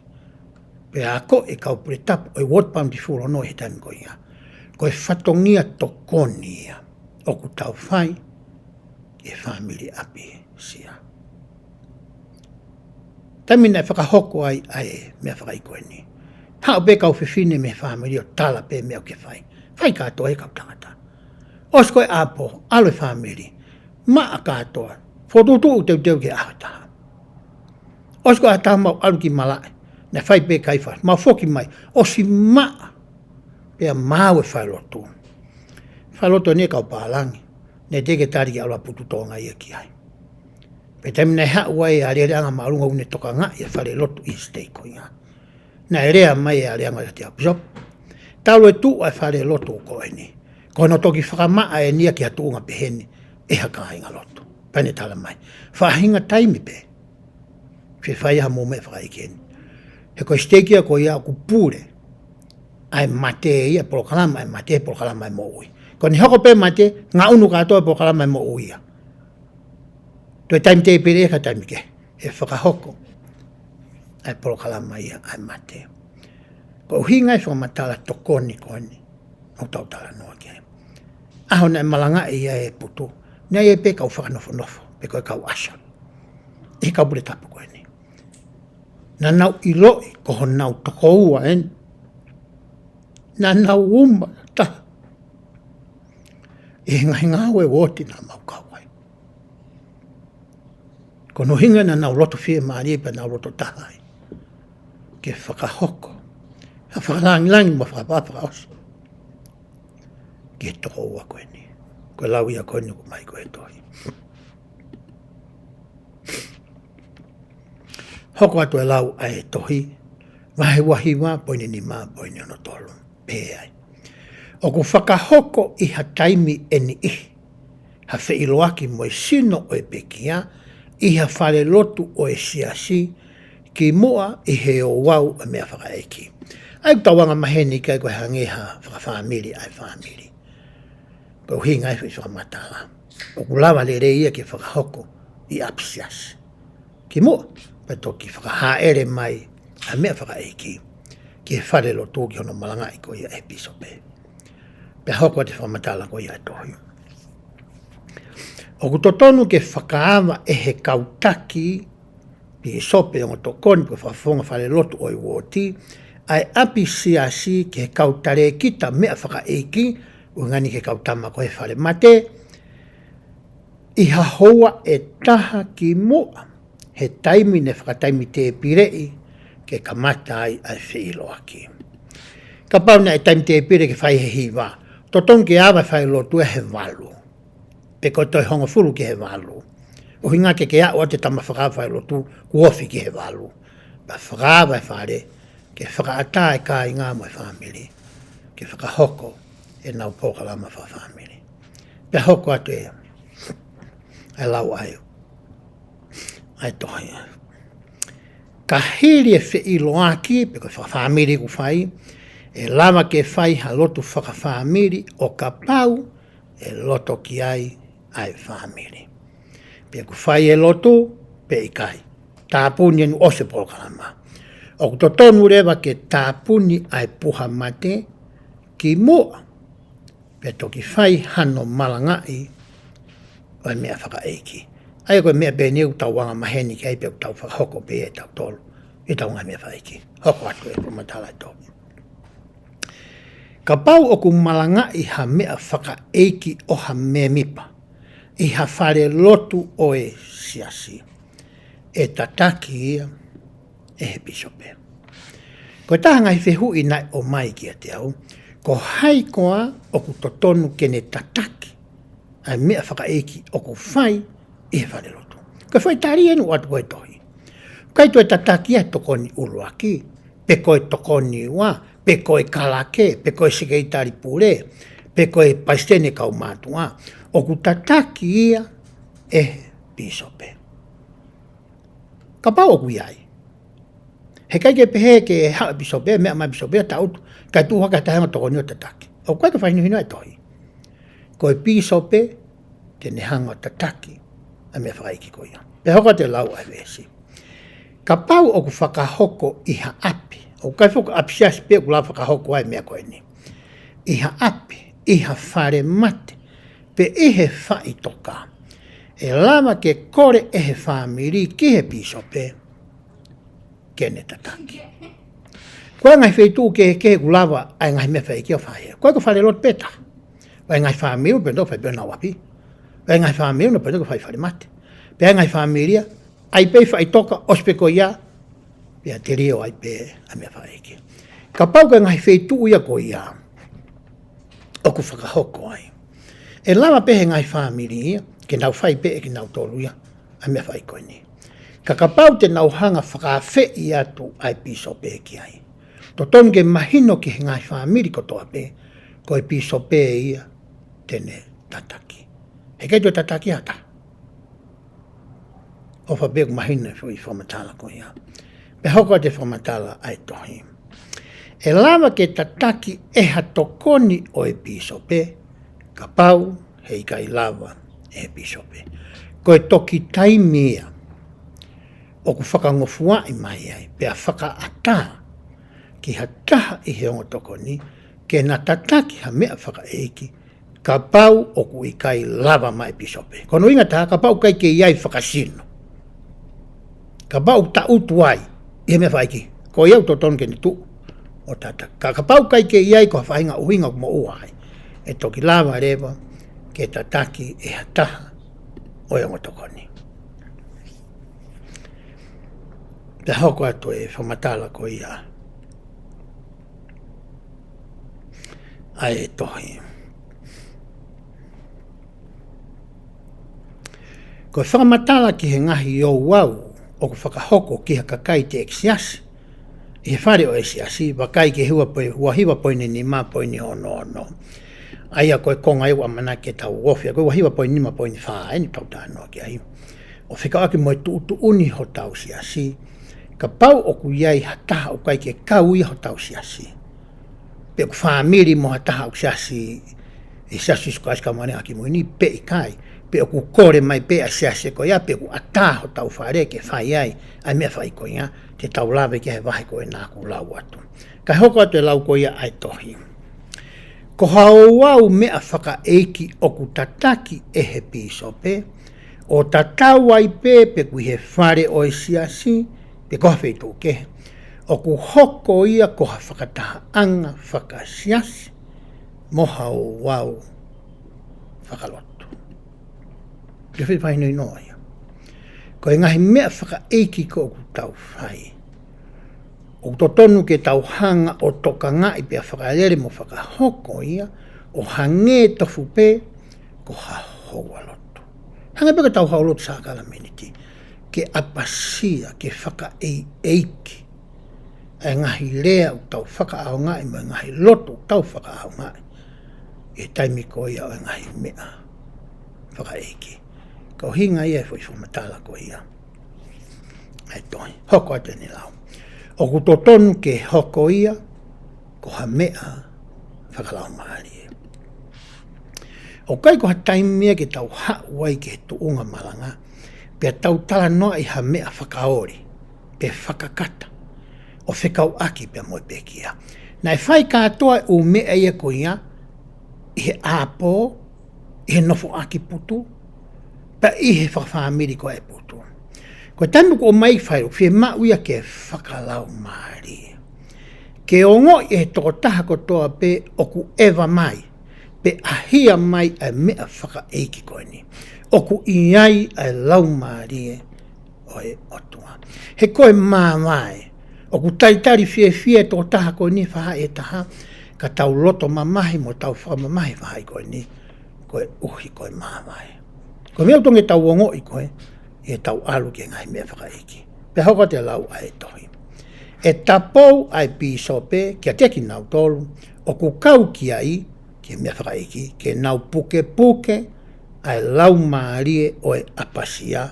Pea akoʻi e kau pule tapu ʻo e Ward Bountiful ʻo nau he taimi ko ia. Ko e fatongia tokoni ia ʻoku tau fai ki he fāmili ʻapisia. Taimi naʻe fakahoko ai ʻa e meʻa fakaʻeiki ko eni, haʻu pē kau fefine mei he fāmili ʻo tala pē meʻa ʻoku ke fai. Fai kātoa ʻe he kau tangata. ʻOsi ko e ʻapo, ʻalu e fāmili, maʻa kātoa, fokotuʻutuʻu teuteu ki he ʻaho ʻe taha. ʻOsi ko e ʻaho ʻe taha mau ʻalu ki malaʻe, naʻe fai pē kai fai, mau foki mai, ʻosi maʻa pea maʻu e falelotu. Falelotu eni ʻa e kau pālangi, naʻe teʻeki ke tali ke ʻalu ʻa Putu Tonga ia ki ai. Pea taimi naʻe haʻu ai ʻa e alēleaʻanga māʻolunga ʻoku ne tokangaʻi e falelotu ʻi he siteiki ko ia, naʻe lea mai e alēleaʻanga ʻo e ʻApisopi, talu e tuʻu ʻa e falelotu ko eni, ko hono toki fakamaʻa eni ia ki ha tuʻunga pehē ni ʻe ha kāingalotu. Pea ne tala mai, faʻahinga taimi pē, fefai ha mou meʻa fakaʻeiki eni. He ko e siteiki ia ko ia ʻoku pule ʻa e mate ia, polokalama ʻa e mate, polokalama ʻa e moʻui. Ko ʻene hoko pē mate, ngaʻunu kātoa e polokalama ʻa e moʻui ia. Toe taimi tēpile ia ka taimi kehe ʻe fakahoko ʻa e polokalama ia ʻa e mate. Ko e ʻuhinga e fakamatala tokoni ko eni ʻoku tau talanoa ki ai. ʻAho naʻe malangaʻi ai e Putu, naʻe ʻi ai pē kau fakanofonofo, pe ko e kau ʻasa ʻi he kau pule tapu ko eni. Naʻa nau ʻiloʻi ko honau tokoua eni. Naʻa nau uma taha ʻi he ngaahi ngāue uooti naʻa mau kau ai. Ko hono ʻuhinga naʻa nau loto fiemālie pea nau loto taha ai ke fakahoko ha fakalāngilangi mo e fakaʻapaʻapa fakaʻosi ki he tokoua ko eni. Ko e lau ia ko eni ʻoku ʻomai ko e tohi. Hoko atu e lau ʻa e tohi, vahe uahiva, poini nima, poini ono tolu. Pehē ai, ʻoku fakahoko ʻi ha taimi ʻe niʻihi ha feʻiloaki mo e sino ʻo e pekia ʻi ha falelotu ʻo e siasi kimuʻa ʻi he ouau ʻa e meʻa fakaʻeiki. ʻA ia ʻoku tau anga maheni ki ai ko e hangē ha fakafāmili ʻa e fāmili. Ko e ʻuhinga e foʻi fakamatala, ʻoku lava lelei ia ke fakahoko ʻi ʻapisiasi kimuʻa, pea toki fakahāʻele mai ʻa e meʻa fakaʻeiki ki he falelotu ki hono malangaʻi ko ia ʻe he pīsope. Pea hoko atu e fakamatala ko ia ʻa e tohi, ʻoku totonu ke fakaava ʻe he kau taki pīsope, ongo tokoni pe ko e fakafofonga falelotu ʻo e uooti ʻa e ʻapisiasi ki he kau talēkita meʻa fakaʻeiki, ʻuhinga eni ki he kau tama ko ē he fale mate, ʻi ha houa ʻe taha kimuʻa he taimi naʻe fakataimi tēpileʻi ke kamata ai ʻa e feʻiloaki. Kapau naʻe taimi tēpile ke fai he hiva, totonu ke ava e falelotu ia he valu, pe ko e toe hongofulu ki he valu. ʻUhinga ke ke aʻu atu e tama fakaava falelotu kuo ofi ki he valu. Pea fakaava e fale ke fakaʻatā e kāinga mo e fāmili ke fakahoko ʻenau polokalama fakafāmili. Pea hoko atu e, e lau ʻa e, ʻa e tohi. Ka hili e feʻiloaki pe ko e fakafāmili ʻoku fai, ʻe lava ke fai ha lotu fakafāmili ʻo kapau ʻe loto ki ai ʻa e fāmili. Pe ʻoku fai e lotu pe ʻikai, tāpuni eni, ʻosi e polokalama. ʻOku totonu leva ke tāpuni ʻa e puha mate kimuʻa pea toki fai hano malangaʻi ʻo e meʻa fakaʻeiki. ʻA ia ko e meʻa pē eni ʻoku tau anga maheni ki ai pea ʻoku tau fakahoko pē ia ʻe tautolu ʻi he tau ngaahi meʻa fakaʻeiki. Hoko atu e fakamatala ʻe tohi. Kapau ʻoku malangaʻi ha meʻa fakaʻeiki ʻo ha mēmipa ʻi ha fale lotu ʻo e siasi, ʻe tataki ia ʻe he pīsope. Ko e taha ngaahi fehuʻi naʻe ʻomai kiate au, ko hai koā ʻoku totonu ke ne tataki ʻa e meʻa fakaʻeiki ʻoku fai ʻi he fale lotu? Ko e foʻi tali eni ʻoku ʻoatu ko e tohi. ʻIkai toe tataki ia he tokoni ʻuluaki, pe ko e tokoni ua, pe ko e kalake, pe ko e sekelitali pule, pe ko e palesiteni kaumātuʻa. ʻOku tataki ia ʻe he pīsope. Kapau ʻoku ʻi ai, heʻikai ke pehē ke haʻu e pīsope, meʻa mai pīsope, taʻutu, kae tuʻu hake ha taha ʻo tokoni ʻo tataki. ʻOku ʻikai ke fakahinohino e tohi. Ko e pīsope te ne hanga ʻo tataki ʻa e meʻa fakaʻeiki ko ia. Pea hoko atu e lau ʻa e veesi. Kapau ʻoku fakahoko ʻi ha ʻapi, ʻoku ʻikai foki ʻapi siasi pē ʻoku lava fakahoko ai e meʻa ko eni. ʻI ha ʻapi, ʻi ha fale mate, pe ʻi he faʻitoka, ʻe lava ke kole ʻe he fāmili ki he pīsope ke ne tataki. Ko e ngaahi feituʻu kehekehe ʻoku lava ʻa e ngaahi meʻa fakaʻeiki ʻo fai. Ko e ko e fale lotu pē taha. ʻA e ngaahi fāmili pē ʻoku fai pē ʻenau ʻapi. ʻA e ngaahi fāmili pē ʻoku fai fale mate. Pea ʻa e ngaahi fāmili ia, ʻai pē faʻitoka, ʻosi pē ko ia, pea telio ai pē ʻa e meʻa fakaʻeiki. Kapau ko e ngaahi feituʻu ia ko ia ʻoku fakahoko ai, ʻe lava pē he ngaahi fāmili ia ke nau fai pē ʻe kinautolu ia ʻa e meʻa fakaʻeiki ko eni. Ka kapau te nau hanga fakaafeʻi atu ʻa e pīsope ki ai, totonu ke mahino ki he ngaahi fāmili kotoa pē, ko e pīsope ia te ne tataki. Heʻikai toe tataki ha taha. ʻOfa pē ʻoku mahino e foʻi fakamatala ko ia. Pea hoko atu e fakamatala ʻa e tohi. ʻE lava ke tataki ʻe ha tokoni ʻo e pīsope, kapau heʻikai lava ʻe he pīsope. Ko e toki taimi ia ʻoku fakangofuaʻi mai ai, pea fakaʻatā ki ha taha ʻi he ongo tokoni, ke na tataki ha meʻa fakaʻeiki, kapau ʻoku ʻikai lava mai e pīsope. Ko hono ʻuhinga ʻe taha, kapau ʻoku ʻikai ke ʻi ai fakasino. Kapau ʻoku taʻutu ai ʻi he meʻa fakaʻeiki, ko ia ʻoku totonu ke ne tuʻu ʻo tataki. Ka kapau ʻoku ʻikai ke ʻi ai, ko ha faʻahinga ʻuhinga ʻoku moʻua ai, ʻe toki lava leva ke tataki ʻe ha taha ʻo e ongo tokoni. Pea hoko atu e fakamatala ko ia ʻa e tohi. Ko e fakamatala ki he ngaahi ouau ʻoku fakahoko ki ha kakai teʻeki siasi ʻi he fale ʻo e siasi, vakai ki he ua poi-, ua hiva poini nima poini ono ono. ʻA ia ko e konga ia ʻoku ʻamanaki ke tau ofi, ko e ua hiva poini nima poini fā eni ʻoku tau talanoa ki ai. ʻO fekauʻaki mo e tuʻutuʻuni hotau siasi, kapau ʻoku ʻi ai ha taha ʻoku ʻikai ke kau ia hotau siasi, pe ʻoku fāmili mo ha taha ʻoku siasi ʻi he Siasi ʻo Sīsū Kalaisi ʻo e Kau Māʻoniʻoni ʻi he Ngaahi ʻAho Kimui Ni, pe ʻikai, pe ʻoku kole mai pē ʻa e siasi ko ia, pe ʻoku ʻatā hotau fale ke fai ai ʻa e meʻa fakaʻeiki ko ia, te tau lave ki ai he vahe ko ena ʻoku lau atu. Kae hoko atu e lau ko ia ʻa e tohi. Ko ha ouau meʻa fakaʻeiki ʻoku tataki ʻe he pīsope, ʻo tatau ai pē pe ʻoku ʻi he fale ʻo e siasi, pe ko ha feituʻu kehe, ʻoku hoko ia ko ha fakatahaʻanga fakasiasi mo ha ouau fakalotu. Ke fai fai noi noa ia. Ko e ngaahi meʻa fakaʻeiki ko ē ʻoku tau fai, ʻoku totonu ke tau hanga ʻo tokangaʻi pea fakalele mo fakahoko ia, ʻo hangē tofu pē ko ha houalotu. Hangē pē ko e tau houalotu sākalamēniti, ke ʻapasia, ke fakaʻeiʻeiki ʻa e ngaahi lea ʻoku tau fakaʻaongaʻi mo e ngaahi lotu ʻoku tau fakaʻaongaʻi ʻi he taimi ko ia ʻo e ngaahi meʻa fakaʻeiki. Ko e ʻuhinga ia e foʻi fakamatala ko ia ʻa e tohi. Hoko atu ʻene lau. ʻOku totonu ke hoko ia ko ha meʻa fakalaumālie. ʻOku ʻikai ko ha taimi ia ke tau haʻu ai ki he tuʻunga malanga, pea tau talanoaʻi ha meʻa fakaoli, pe fakakata, ʻo fekauʻaki pea mo e pekia. Naʻe fai kātoa e ʻū meʻa ia ko ia, ʻi he ʻāpō, ʻi he nofoʻaki putu, pea ʻi he fakafāmili ko ē putu. Ko e taimi ʻoku ʻomai fai, ʻoku fiemaʻu ia ke fakalaumālie. Ke ongoʻi ʻe he tokotaha kotoa pē ʻoku ʻeva mai, pe ʻahia mai ʻa e meʻa fakaʻeiki ko eni. ʻOku ʻi ai ʻa e laumālie ʻo e ʻOtua. He ko e māvae, ʻoku talitali fiefia e tokotaha ko eni faʻahi ʻe taha, ka tau loto mamahi mo tau fakamamahi faʻahi ko eni, koeʻuhi ko e māvae. Ko e meʻa ʻoku totonu ke tau ongoʻi ko ē, ʻi heʻetau ʻalu ki he ngaahi meʻa fakaʻeiki. Pea hoko atu e lau ʻa e tohi. ʻE tapou ʻa e pīsope, kiate kinautolu ʻoku kau ki ai, ki he meʻa fakaʻeiki, ke nau pukepuke ʻa e laumālie ʻo e ʻapasia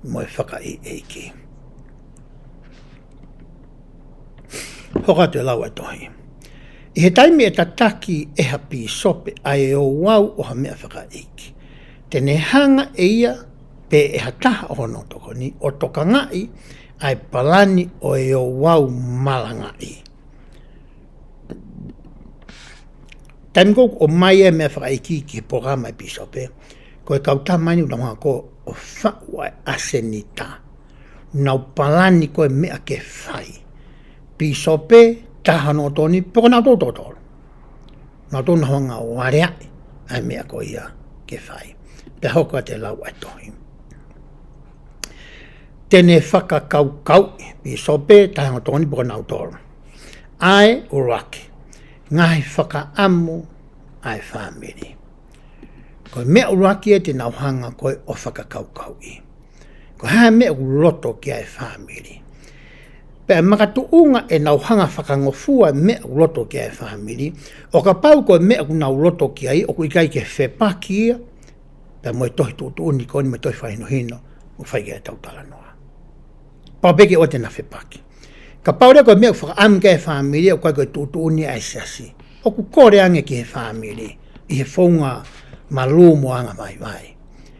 mo e fakaʻeiʻeiki. Hoko atu e lau ʻa e tohi. ʻI he taimi ʻe tataki ʻe ha pīsope ʻa e ouau ʻo ha meʻa fakaʻeiki, te ne hanga ʻe ia pe ʻe ha taha ʻo hono tokoni ʻo tokangaʻi ʻa e palani ʻo e ouau malangaʻi. Taimi ko ē ʻoku ʻomai e meʻa fakaʻeiki ki he polokalama ʻa e pīsope, ko e kau tama ni ʻoku nau hanga ko ē ʻo faʻu ʻa e ʻasenita. Nau palani ko ē meʻa ke fai. Pīsope, taha hono tokoni, pe ko nautolu totonu. Nautolu nau hanga ʻo aleaʻi ʻa e meʻa ko ia ke fai. Pea hoko atu e lau ʻa e tohi. Te ne fakakaukauʻi, pīsope, taha hono tokoni pe ko nautolu, ʻa e ʻuluaki ngaahi fakaʻamu ʻa e fāmili. Ko e meʻa ʻuluaki ē te nau hanga ko ē ʻo fakakaukauʻi. Ko e hā e meʻa ʻoku loto ki ai e fāmili. Pea makatuʻunga ʻenau hanga fakangofua e meʻa ʻoku loto ki ai e fāmili, ʻo kapau ko e meʻa ʻoku nau loto ki ai ʻoku ʻikai ke fepaki ia pea mo e tohi tuʻutuʻuni ko eni mo e tohi fakahinohino ʻoku fai ki ai ʻetau talanoa. Pau pē ke ʻoua te na fepaki. Kapau leva ko e meʻa ʻoku fakaʻamu ki ai e fāmili ʻoku ʻikai ko e tuʻutuʻuni ʻa e siasi, ʻoku kole ange ki he fāmili ʻi he founga malū mo angavaivai.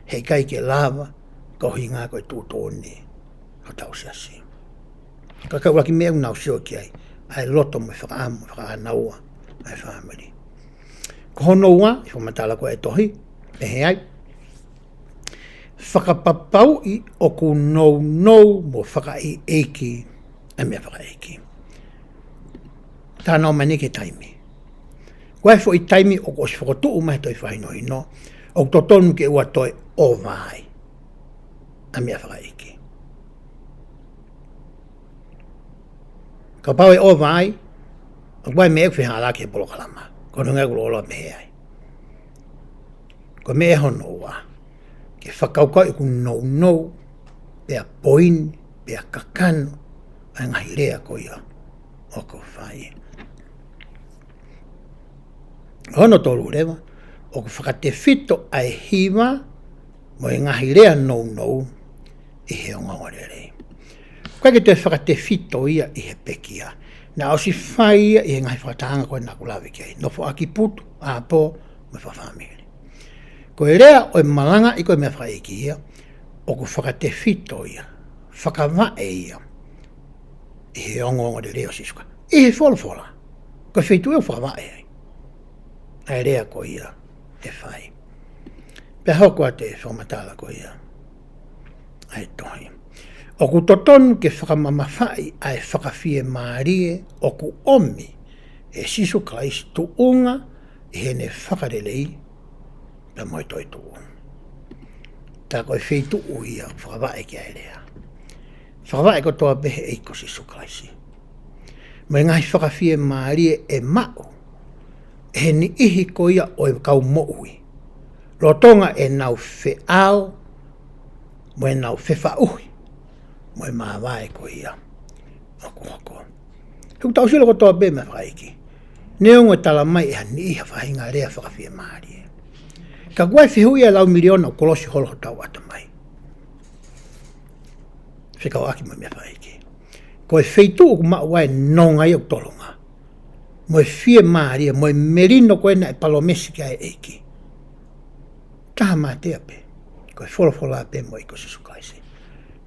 He ʻikai ke lava, ko e ʻuhinga ko e tuʻutuʻuni hotau siasi. Ka ko e ʻuluaki meʻa ʻoku nau sio ki ai, ʻa e loto mo e fakaʻamu, fakaʻānaua ʻa e fāmili. Ko hono ua, ʻi he fakamatala ko ē ʻa e tohi, pehē ai, fakapapauʻi ʻoku nounou mo fakaʻeiʻeiki ʻa e meʻa fakaʻeiki. Talanoa mai eni ki he taimi. Ko e foʻi taimi ʻoku ʻosi fokotuʻu mai he tohi fakahinohino, ʻoku totonu ke ʻoua toe ʻova ai ʻa e meʻa fakaʻeiki. Kapau ʻe ʻova ai, ʻoku ʻi ai e meʻa ʻoku fehālaaki he polokalama. Ko hono ʻuhinga ʻoku loloa pehē ai. Ko e meʻa hono ua, ke fakakaukauʻi ʻoku nounou, pea poini, pea kakano ʻa e ngaahi lea ko ia ʻoku fai. Hono tolu leva, ʻoku fakatefito ʻa e hiva mo e ngaahi lea nounou ʻi he ongoongolelei. ʻOku ʻikai ke toe fakatefito ia ʻi he pekia. Naʻe ʻosi fai ia ʻi he ngaahi fakatahaʻanga ko ē naʻa ku lave ki ai. Nofoʻaki putu, ʻāpō, mo e fakafāmili. Ko e lea ʻo e malangaʻi ko ē meʻa fakaʻeiki ia, ʻoku fakatefito ia, fakavaʻe ia ʻi he ongoongolelei ʻo Sīsū Kalaisi. ʻI he folofola, ko e feituʻu ʻoku fakavaʻe ai ʻa e lea ko ia ʻe fai. Pea hoko atu e fakamatala ko ia ʻa e tohi. ʻOku totonu ke fakamamafaʻi ʻa e fakafiemālie ʻoku ʻomi ʻe Sīsū Kalaisi tuʻunga ʻi heʻene fakalelei pea mo e toetuʻu. Tā ko e feituʻu ia ʻoku fakavaʻe ki ai e lea. Fakavaʻe kotoa pē he ʻEiki ko Sīsū Kalaisi. Mo e ngaahi fakafiemālie ʻe maʻu ʻe he niʻihi ko ia ʻo e kau moʻui, lolotonga ʻenau feʻao mo ʻenau fefaʻuhi mo e māvae ko ia ʻoku hoko. He ʻoku tau sio kotoa pē meʻa fakaʻeiki. Neongo ʻe tala mai ʻe ha niʻihi ha faʻahinga lea fakafiemālie, ka ʻoku ʻi ai e fehuʻi ʻe laui miliona ʻoku kolosi holo hotau ʻatamai fekauʻaki mo e meʻa fakaʻeiki. Ko e feituʻu ʻoku maʻu ai e nonga ia ʻoku tolonga, mo e fiemālie, mo e melino ko ē naʻe palōmesi ki ai e ʻEiki. Taha mātea pē, ko e folofola pē mo e ʻEiki ko Sīsū Kalaisi.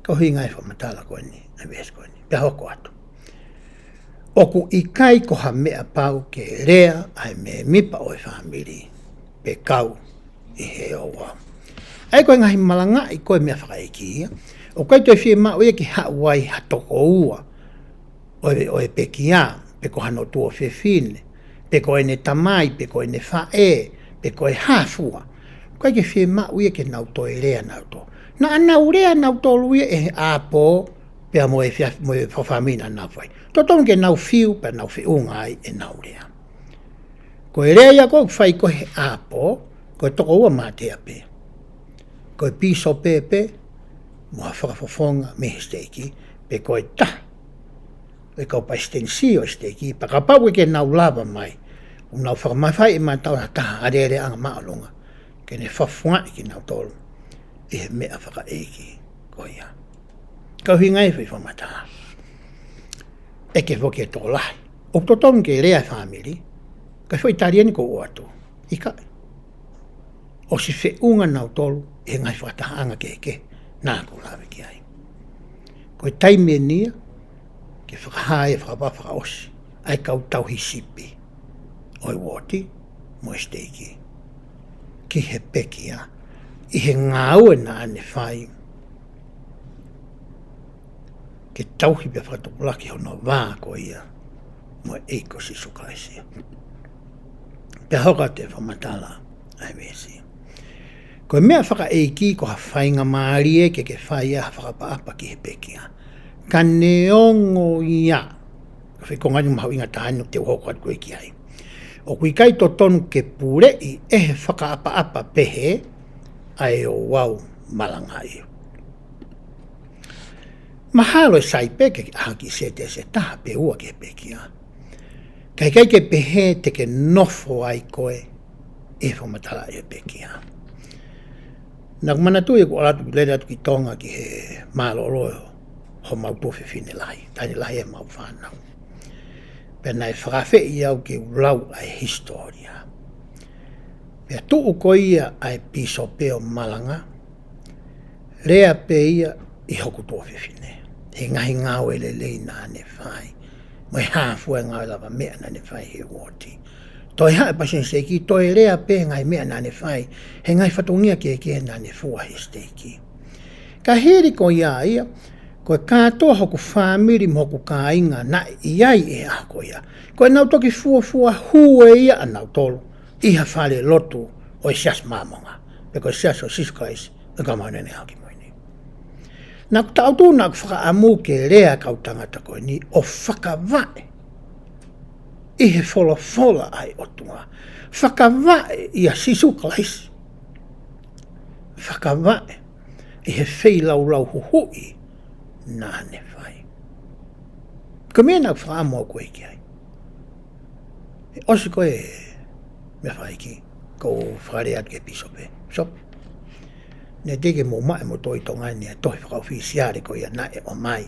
Ko e ʻuhinga e fakamatala ko eni, ʻa e veesi ko eni. Pea hoko atu. ʻOku ʻikai ko ha meʻa pau ke lea ʻa e mēmipa ʻo e fāmili pe kau ʻi he ouau. ʻA ia ko e ngaahi malangaʻi ko e meʻa fakaʻeiki ia, ʻoku ʻikai toe fiemaʻu ia ke haʻu ai ha tokoua ʻo e, ʻo e pekia, pe ko hano tuofefine, pe ko ʻene tamai, pe ko ʻene faʻē, pe ko e hā fua. ʻOku ʻikai ke fiemaʻu ia ke nau toe lea nautolu. Naʻa nau lea nautolu ia ʻi he ʻapi, pea mo e fia-, mo e fakafāmili naʻa nau fai. Totonu ke nau fiu, pea nau feʻunga ai ʻenau lea. Ko e lea ia ʻoku fai ko ē he ʻapi, ko e tokoua mātea pē. Ko e pīsope pē, mo ha fakafofonga mei he siteiki, pe ko e taha ʻo e kau palesitenisī ʻo e siteiki, pea kapau ʻoku ʻikai ke nau lava mai, ʻoku nau fakamafai ʻe mātau ha taha alēleaʻanga māʻolunga, ke ne fakafofongaʻi kinautolu ʻi he meʻa fakaʻeiki ko ia. Ka ʻuhinga e foʻi fakamatala, ʻeke foki e tokolahi, ʻoku totonu ke lea e fāmili? Ka foʻi tali eni ʻoku ou ʻoatu, ʻikai. ʻOsi feʻunga nautolu ʻi he ngaahi fakatahaʻanga kehekehe naʻa ku lave ki ai. Ko e taimi eni ia ke fakahā e fakapapau fakaʻosi ʻa e kau tauhi sipi ʻo e uooti mo e siteiki ki he pekia ʻi he ngāue naʻa ne fai ke tauhi pea fakatupulaki hono vā ko ia mo e ʻEiki ko Sīsū Kalaisi. Pea hoko atu e fakamatala ʻa e veesi. Ko e meʻa fakaʻeiki ko ha faingamālie ke ke fai ha fakaʻapaʻapa ki he pekia. Ka neongo ia, ko e foʻi konga eni mahuʻinga taha eni ʻoku te u hoko atu ko ē ki ai. ʻOku ʻikai totonu ke puleʻi ʻe he fakaʻapaʻapa pehē ʻa e ouau malangaʻi. Mahalo ʻe sai pē ke ʻaha ki sētesi ʻe taha pe ua ki he pekia. Ka ʻikai ke pehē te ke nofo ai koe ʻi he fakamatala ʻa e pekia. Naʻa ku manatuʻi ʻeku ʻalu atu, lele atu ki Tonga ki he mālōlō ʻo homau tuofefine lahi, taʻahine lahi ʻemau fānau. Pea naʻe fakaafeʻi au ke u lau ʻa e hisitōlia. Pea tuʻu ko ia ʻa e pīsope ʻo malanga, lea pē ia ʻi hoku tuofefine he ngaahi ngāue lelei naʻa ne fai, mo e hā fua e ngāue lavameʻa naʻa ne fai he uooti. Toe haʻu e palesiteni siteiki, toe lea pē he ngaahi meʻa naʻa ne fai he ngaahi fatongia kehekehe naʻa ne fua he siteiki. Ka hili ko ia ia, ko e kātoa hoku fāmili mo hoku kāinga naʻe ʻi ai he ʻaho ko ia, ko ʻenau toki fuofua hū ʻe ia ʻanautolu ʻi ha falelotu ʻo e Siasi Māmonga, pe ko e Siasi ʻo Sīsū Kalaisi ʻo e Kau Māʻoniʻoni ʻi he Ngaahi ʻAho Kimui Ni. Naʻa ku taʻutu, naʻa ku fakaʻamu ke lea e kau tangata ko eni ʻo fakavaʻe ʻi he folofola ʻa e ʻOtua. Fakavaʻe ʻia Sīsū Kalaisi. Fakavaʻe ʻi he feilaulau huhuʻi naʻa ne fai. Ko e meʻa naʻa ku fakaʻamu au ko ē ki ai. ʻOsi ko e meʻa fakaʻeiki, ʻoku ou fakalea atu ki he pīsope. Pīsope, ne teʻeki ke mou maʻu ʻe moutolu ʻi Tonga ni ʻa e tohi fakaʻofisiale ko ia naʻe ʻomai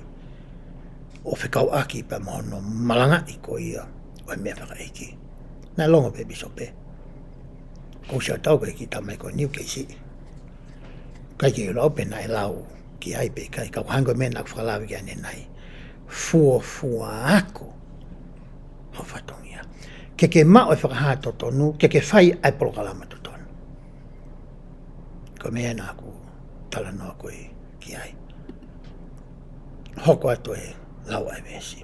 ʻo fekauʻaki pea mo hono malangaʻi ko ia ʻo e meʻa fakaʻeiki? Naʻe longo pē pīsope. Ko u sio atu au ko e kiʻi tamai ko eni ʻoku kei siʻi. ʻIkai ke u lau pe naʻe lau ki ai pe ʻikai, ka ʻoku hangē ko e meʻa naʻa ku fakalave ki ai ʻanenai. Fuofua ako ho fatongia. Ke ke maʻu e fakahā totonu, ke ke fai ʻa e polokalama totonu. Ko e meʻa naʻa ku talanoa ko ē ki ai. Hoko atu e lau ʻa e veesi.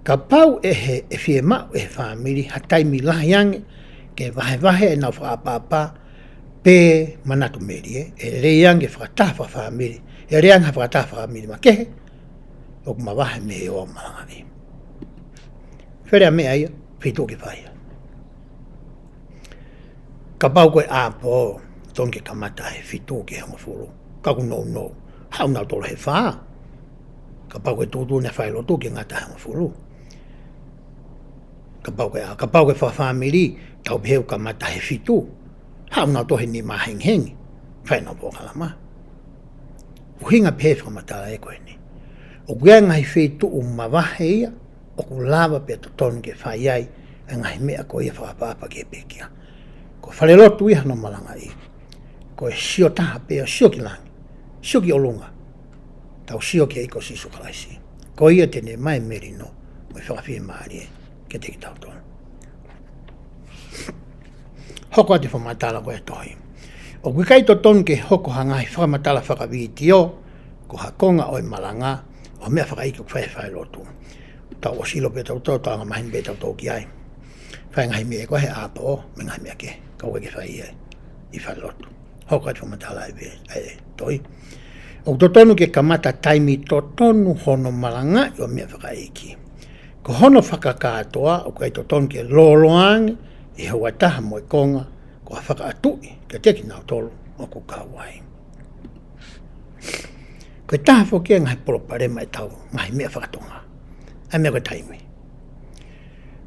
Kapau ʻe he, ʻe fiemaʻu ʻe he fāmili ha taimi lahi ange ke vahevahe ʻenau fakaʻapaʻapa, pe manatu melie, ʻe lelei ange fakataha fakafāmili, ʻe lelei ange ha fakataha fakafāmili makehe ʻoku mavahe mei he ouau malangaʻi. Fele ʻa e meʻa ia, feituʻu ke fai ia. Kapau ko e ʻapi, totonu ke kamata he fitu ki he hongofulu. Ka ʻoku nounou, haʻu nautolu he fā. Kapau ko e tuʻutuʻuni ʻa e falelotu ke ngata he hongofulu. Kapau ko e, kapau ko e fakafāmili, tau pehē ʻoku kamata he fitu, haʻu nautolu he nima hengihengi, fai ʻenau polokalama. ʻUhinga pē he fakamatala ē ko eni, ʻoku ʻi ai e ngaahi feituʻu mavahe ia ʻoku lava pea totonu ke fai ai e ngaahi meʻa ko ia fakaʻapaʻapa ki he pekia. Ko e falelotu ia hono malangaʻi, ko e sio taha pē, ʻo sio ki langi, sio ki ʻolunga, tau sio ki he ʻEiki ko Sīsū Kalaisi. Ko ia te ne ʻomai e melino mo e fakafiemālie kiate kitautolu. Hoko atu e fakamatala ko e tohi. ʻOku ʻikai totonu ke hoko ha ngaahi fakamatala fakavitiō, ko ha konga ʻo e malanga ʻo e meʻa fakaʻeiki ʻoku fai he falelotu. Tau ʻosi ʻilo pē tautolu, tau angamaheni pē tautolu ki ai. Fai ngaahi meʻa ko ē he ʻapo, mo e ngaahi meʻa kehe, ka ʻoku ʻikai ke fai ia ʻi falelotu. Hoko atu e fakamatala ʻa e tohi. ʻOku totonu ke kamata taimi totonu hono malangaʻi ʻo e meʻa fakaʻeiki. Ko hono fakakātoa, ʻoku ʻikai totonu ke lōloa ange ʻi he ua taha mo e konga, ko ha fakaʻatuʻi kiate kinautolu ʻoku kau ai. Ko e taha foki ia e ngaahi palopalema ʻetau ngaahi meʻa fakatonga, ʻa e meʻa ko e taimi.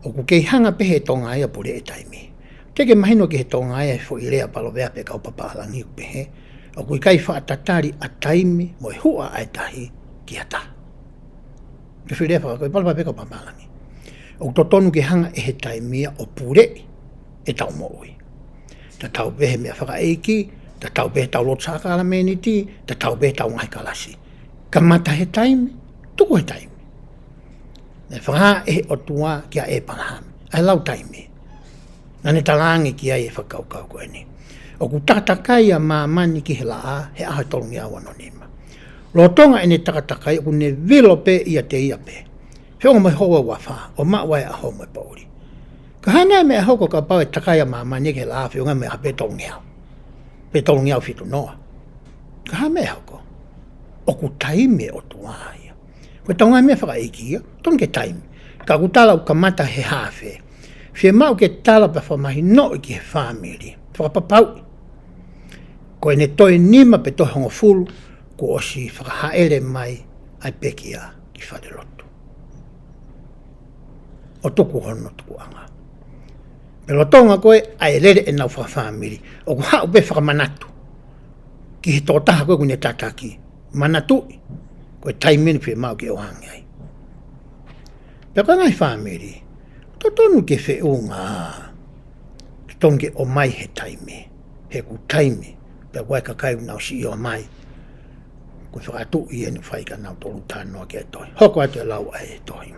ʻOku kei hanga pē he Tonga ia ʻo puleʻi e taimi. Teʻeki ke mahino ki he Tonga ia e foʻi lea paloveape ʻa e kau papālangi ʻoku pehē, ʻoku ʻikai faʻa tatali ʻa e taimi mo e huʻa ʻa e tahi ki ha taha. Ko e foʻi lea faka-, ko e paloveape ʻa e kau papālangi. ʻOku totonu ke hanga ʻe he taimi ia ʻo puleʻi ʻetau moʻui. Tatau pē he meʻa fakaʻeiki, tatau pē he tau lotu sākalamēniti, tatau pē he tau ngaahi kalasi. Kamata he taimi, tuku he taimi. Naʻe fakahā ʻe he ʻOtua kia ʻĒpalahame ʻa e lau taimi. Naʻa ne talaange ki ai e fakakaukau ko eni. ʻOku takatakai ʻa māmani ki he laʻā he ʻaho ʻe tolungeau ono nima. Lolotonga ʻene takatakai ʻoku ne vilo pē ʻiate ia pē. Feʻunga mo e houa ʻe uafā, ʻo maʻu ai e ʻaho mo e poʻuli. Ka hā nai e meʻa ʻe hoko kapau ʻe takai ʻa māmani ki he laʻā feʻunga mo e ʻaho pē tolungeau, pē tolungeau fitu noa? Ka hā e meʻa ʻe hoko? ʻOku taimi e ʻOtua ia. Ko ʻetau ngaahi meʻa fakaʻeiki ia, totonu ke taimi. Ka ʻoku tala ʻoku kamata he haafe. Fiemaʻu ke tala pea fakamahinoʻi ki he fāmili. Fakapapauʻi ko ʻene toe nima pe toe hongofulu kuo ʻosi fakahaʻele mai ʻa e pekia ki falelotu. ʻO tuku hono tukuʻanga. Pea lolotonga ko ē ʻa e lele ʻenau fakafāmili, ʻoku haʻu pē fakamanatu ki he tokotaha ko ē ʻoku ne tataki. Manatuʻi, ko e taimi eni fiemaʻu ke ʻoange ai. Pea ko e ngaahi fāmili, totonu ke feʻunga, totonu ke ʻomai he taimi, he ʻoku taimi, pea ko e kakai ʻoku nau siʻi ʻomai, ko e fakaʻatuʻi eni ʻoku fai kia nautolu. Talanoa ki he tohi. Hoko atu e lau ʻa e tohi.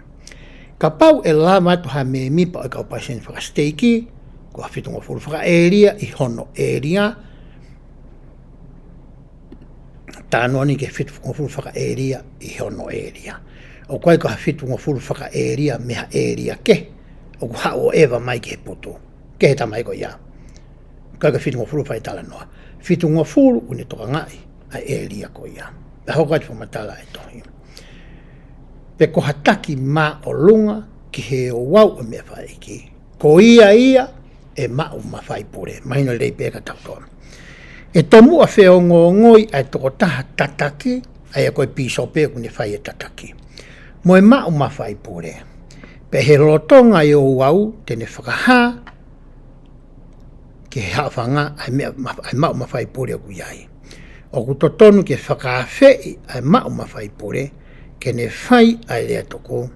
Kapau ʻe lava atu ha mēmipa ʻo e kau palesiteni fakasiteiki, ko ha fitungofulu fakaʻēlia ʻi hono ʻēlia, talanoa ni ki he fitungofulu fakaʻēlia ʻi hono ʻēlia. ʻOku ʻikai ko ha fitungofulu fakaʻēlia mei ha ʻēlia kehe, ʻoku haʻu ʻo ʻeva mai ki he putu. Ki he tamai ko ia. ʻIkai ko e fitungofulu fai talanoa. Fitungofulu ʻoku ne tokangaʻi ʻa e ʻēlia ko ia. Pea hoko atu e fakamatala ʻa e tohi. Pe ko ha taki māʻolunga ki he ouau ʻo e meʻa fakaʻeiki, ko ia ia ʻe maʻu mafai pule. Mahino lelei pē kia tautolu. ʻE tomuʻa feongoongoi ʻa e tokotaha tataki, ʻa ia ko e pīsope ʻoku ne fai e tataki, mo e maʻu mafai pule. Pea ʻi he lolotonga ʻo e ouau te ne fakahā ki he haʻofanga ʻa e meʻa ma-, ʻa e maʻu mafai pule ʻoku ʻi ai. ʻOku totonu ke fakaafeʻi ʻa e maʻu mafai pule ke ne fai ʻa e lea tuku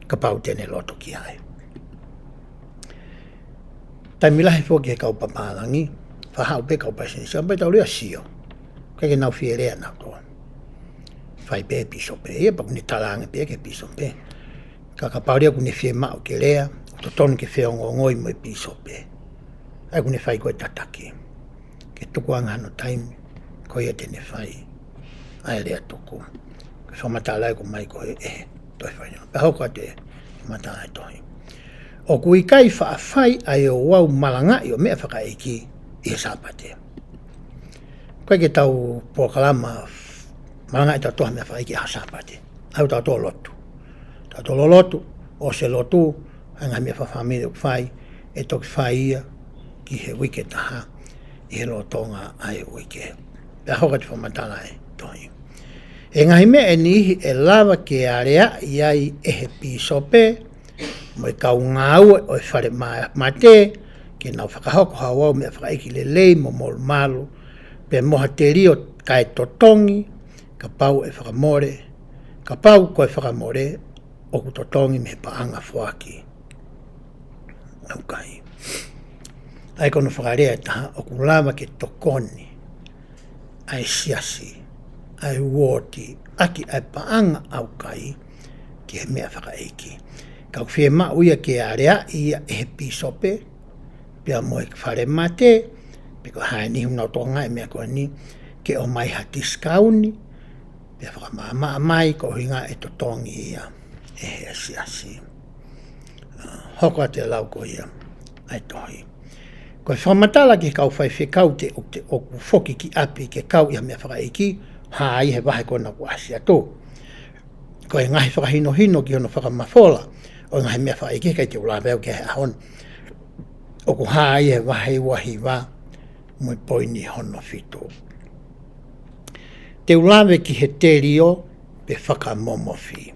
kapau te ne loto ki ai. Taimi lahi foki he kau papālangi, fakahaʻu pē kau palesiteni, sai pē tau lea sio. ʻIkai ke nau fie lea nautolu. Fai pē pīsope ia, pea ʻoku ne talaange pē ki he pīsope. Ka kapau leva ʻoku ne fiemaʻu ke lea, ʻoku totonu ke feongoongoi mo e pīsope. ʻA ia ʻoku ne fai ko e tataki. Ke tukuange hano taimi, ko ia te ne fai ʻa e lea tuku. Ko e fakamatala ia ʻoku ʻomai ko ē ʻe he toe fai. Pea hoko atu e fakamatala ʻa e tohi. ʻOku ʻikai faʻa fai ʻa e ouau malangaʻi ʻo e meʻa fakaʻeiki ʻi he Sāpate. ʻIkai ke tau polokalama malangaʻi tautolu ha meʻa fakaʻeiki ʻi he Sāpate. ʻOku tautolu lotu. Tautolu lotu, ʻosi e lotu, ʻa e ngaahi meʻa fakafāmili ʻoku fai, ʻe toki fai ia ki he uike ʻe taha, ʻi he lolotonga ʻa e uike. Pea hoko atu e fakamatala ʻa e tohi. ʻE ngaahi meʻa ʻe niʻihi ʻe lava ke aleaʻi ai ʻe he pīsope mo e kau ngāue ʻo e fale ma-, mate, ke nau fakahoko ha ouau meʻa fakaʻeiki lelei mo molumalu, pea mo ha telio kae totongi, kapau ʻe fakamole, kapau ko e fakamole, ʻoku totongi mei he paʻanga foaki ʻaukai. ʻA ia ko hono fakalea ʻe taha, ʻoku lava ke tokoni ʻa e siasi, ʻa e uooti, ʻaki ʻa e paʻanga ʻaukai ki he meʻa fakaʻeiki. Ka ʻoku fiemaʻu ia ke aleaʻi ia ʻe he pīsope, pea mo e falemate, pe ko hai ni hunau tonga e meʻa ko eni, ke ʻomai ha tiskauni, pea fakamaʻamaʻa mai ko e ʻuhinga ʻe totongi ia ʻe he siasi. Hoko atu e lau ko ia ʻa e tohi. Ko e fakamatala ki he kau faifekau te, te ʻoku foki ki ʻapi ke kau ʻi ha meʻa fakaʻeiki, hā ia he vahe ko ena kuo ʻasi atu. Ko e ngaahi fakahinohino ki hono fakamafola ʻo e ngaahi meʻa fakaʻeiki, ʻikai te u lave au ki ai he ʻaho ni. ʻOku hā ia he vahe ua hiva mo e poini hono fitu. Te u lave ki he telio pe fakamomofi.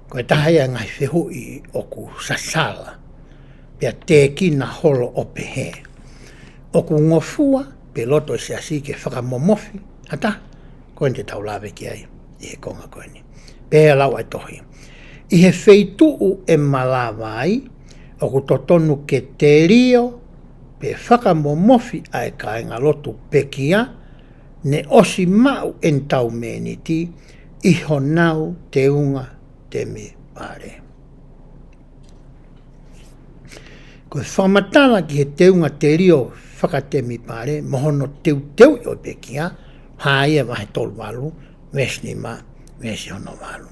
Ko e taha ia e ngaahi fehuʻi ʻoku sasala, pea tēkina holo ʻo pehē: ʻOku ngofua pe loto e siasi ke fakamomofi ha taha? Ko eni te tau lave ki ai ʻi he konga ko eni. Pea lau ʻa e tohi: ʻI he feituʻu ʻe malava ai, ʻoku totonu ke telio pe fakamomofi ʻa e kāingalotu pekia ne ʻosi maʻu ʻenitaumēniti ʻi honau teunga temipale. Ko e fakamatala ki he teunga telio fakatemipale mo hono teuteuʻi ʻo e pekia, hā ia he vahe tolu valu, veesi nima, veesi hono valu.